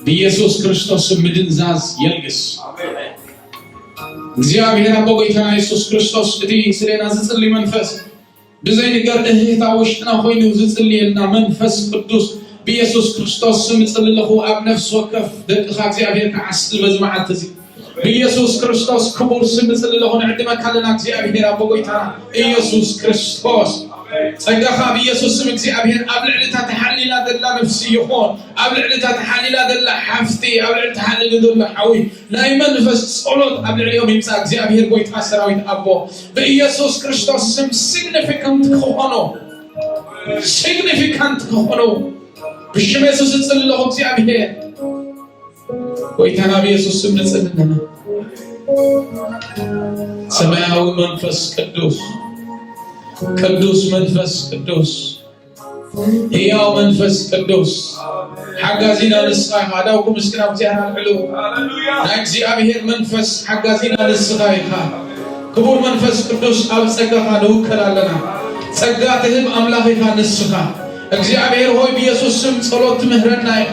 ብኢየሱስ ክርስቶስ ምድንዛዝ የልግስ። እግዚኣብሔር ኣቦ ጎይታና የሱስ ክርስቶስ እቲ ስሌና ዝጽሊ መንፈስ ብዘይ ንገር እህህታ ውሽጥና ኮይኑ ዝጽልየልና መንፈስ ቅዱስ ብኢየሱስ ክርስቶስ ስም እጽሊ ኣለኹ። ኣብ ነፍሲ ወከፍ ደቅኻ እግዚኣብሔር ክዓስል በዚ መዓልቲ እዚ ብኢየሱስ ክርስቶስ ክቡር ስም እጽሊ ኣለኹ። ንዕድመካ ኣለና እግዚኣብሔር ኣቦ ጎይታና ኢየሱስ ክርስቶስ ጸጋኻ ብኢየሱስ ስም እግዚኣብሔር ኣብ ልዕሊ እታ ተሓሊላ ዘላ ነፍሲ ይኹን፣ ኣብ ልዕሊ እታ ተሓሊላ ዘላ ሓፍቲ፣ ኣብ ልዕሊ ተሓሊሉ ዘሎ ሓዊ ናይ መንፈስ ጸሎት ኣብ ልዕሊኦም ይምጻእ። እግዚኣብሔር ጎይታ ሰራዊት ኣቦ ብኢየሱስ ክርስቶስ ስም ሲግኒፊካንት ክኾኑ፣ ሲግኒፊካንት ክኾኑ ብሽም የሱስ እጽሊ ኣለኹ። እግዚኣብሔር ጎይታ ናብ የሱስ ስም ንጽሊ ኣለና። ሰማያዊ መንፈስ ቅዱስ፣ ቅዱስ መንፈስ ቅዱስ፣ ህያው መንፈስ ቅዱስ ሓጋዚና ንስኻ ኢኻ። ኣእዳውኩም እስኪ ናብ እግዚኣብሔር ኣልዕሉ። ናይ እግዚኣብሔር መንፈስ ሓጋዚና ንስኻ ኢኻ። ክቡር መንፈስ ቅዱስ ኣብ ጸጋኻ ንውከል ኣለና። ጸጋ ትህብ ኣምላኽ ኢኻ ንስኻ። እግዚኣብሔር ሆይ ብየሱስ ስም ጸሎት ትምህረና ኢኻ።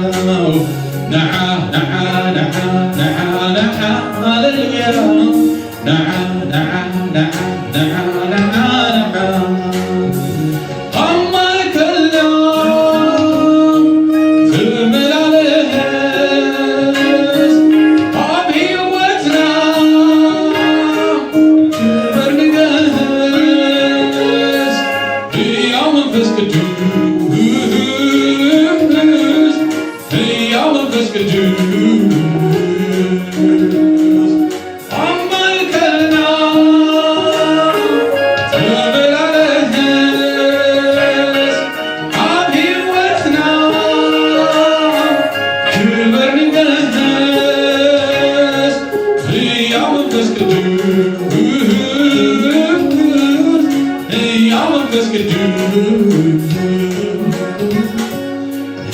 ነዓ ነዓ ነዓ ነዓ ነዓ ሃሌሉያ ነዓ ነዓ ነዓ ነዓ ነዓ ነዓ ኣብ ማእከልና ትመላለስ ኣብ ህይወትና ክብር ንገስ ህያው መንፈስ ቅዱስ ህያው መንፈስ ቅዱስ ኣብ ማእከልና ተመላለስ ኣብ ህይወትና ክብር ንገስ ህያው መንፈስ ቅዱስ ህያው መንፈስ ቅዱስ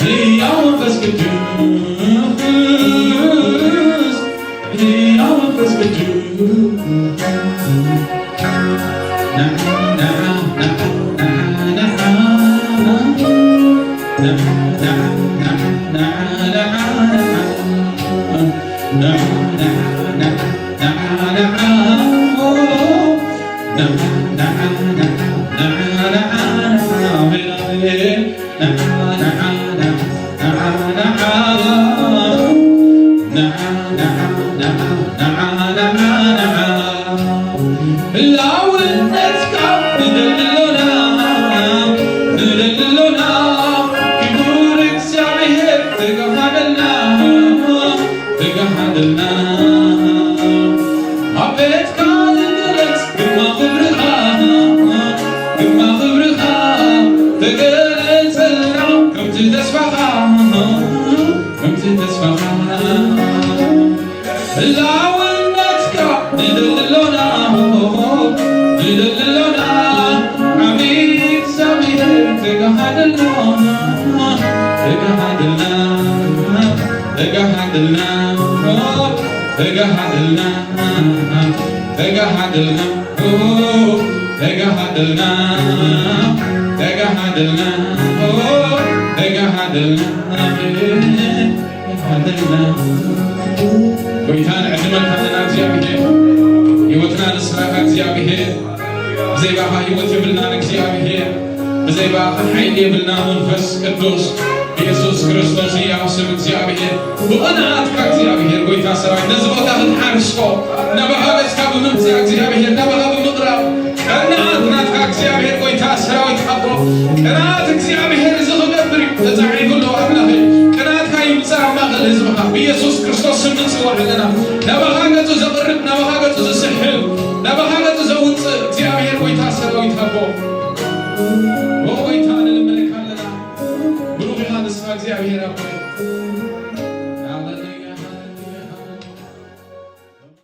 ህያው መንፈስ ቅዱስ ህያው መንፈስ ቅዱስ ህላውነትካ ንደሊ ኣሎና ኣብ ቤትካ ዝግለጽ ግርማ ክብርኻ፣ ግርማ ክብርኻ ተገለጸልና፣ ከምቲ ተስፋኻ፣ ከምቲ ተስፋኻ። ህላውነትካ ንደሊ ኣሎና፣ ንደሊ ኣሎና፣ ዓቢ እግዚኣብሔር ተጋሃደልና፣ ተጋሃደልና፣ ተጋሃደልና፣ ተጋሃደልና፣ ተጋሃደልና፣ ተጋሃደልና፣ ተጋሃደልና፣ ተጋሃደልና። ኣሜን። ሃሌሉያ። ጎይታ ንዕድመካ ኣለና እግዚኣብሔር። ህይወትና ንስራኻ እግዚኣብሔር። ብዘይ ባኻ ህይወት የብልናን እግዚኣብሔር። ብዘይ ባኻ ሓይሊ የብልና መንፈስ ቅዱስ። ብየሱስ ክርስቶስ ህያው ስም እግዚኣብሔር። ብቕንኣትካ እግዚኣብሔር ጎይታ ሰራዊት ነዚ ቦታ ክትሓርሶ ናባኻ ገጽካ ብምምጻእ እግዚኣብሔር ናባኻ ብምቕራብ ቅንኣት ናትካ እግዚኣብሔር ጎይታ ሰራዊት ኣቦ፣ ቅንኣት እግዚኣብሔር እዚ ክገብር እዩ ተጻሒፉ ኣሎ ኣምላኸይ። ቅንኣትካ ይምጻእ ኣብ ማእከል ህዝብኻ ብኢየሱስ ክርስቶስ ስም ንጽውዕ ኣለና። ናባኻ ገጹ ዘቕርብ፣ ናባኻ ገጹ ዝስሕብ፣ ናባኻ ገጹ ዘውጽእ እግዚኣብሔር ጎይታ ሰራዊት ኣቦ፣ ኦ ጎይታ ንልምነካ ኣለና። ብሩኽ ኢኻ ንስኻ እግዚኣብሔር ኣቦ።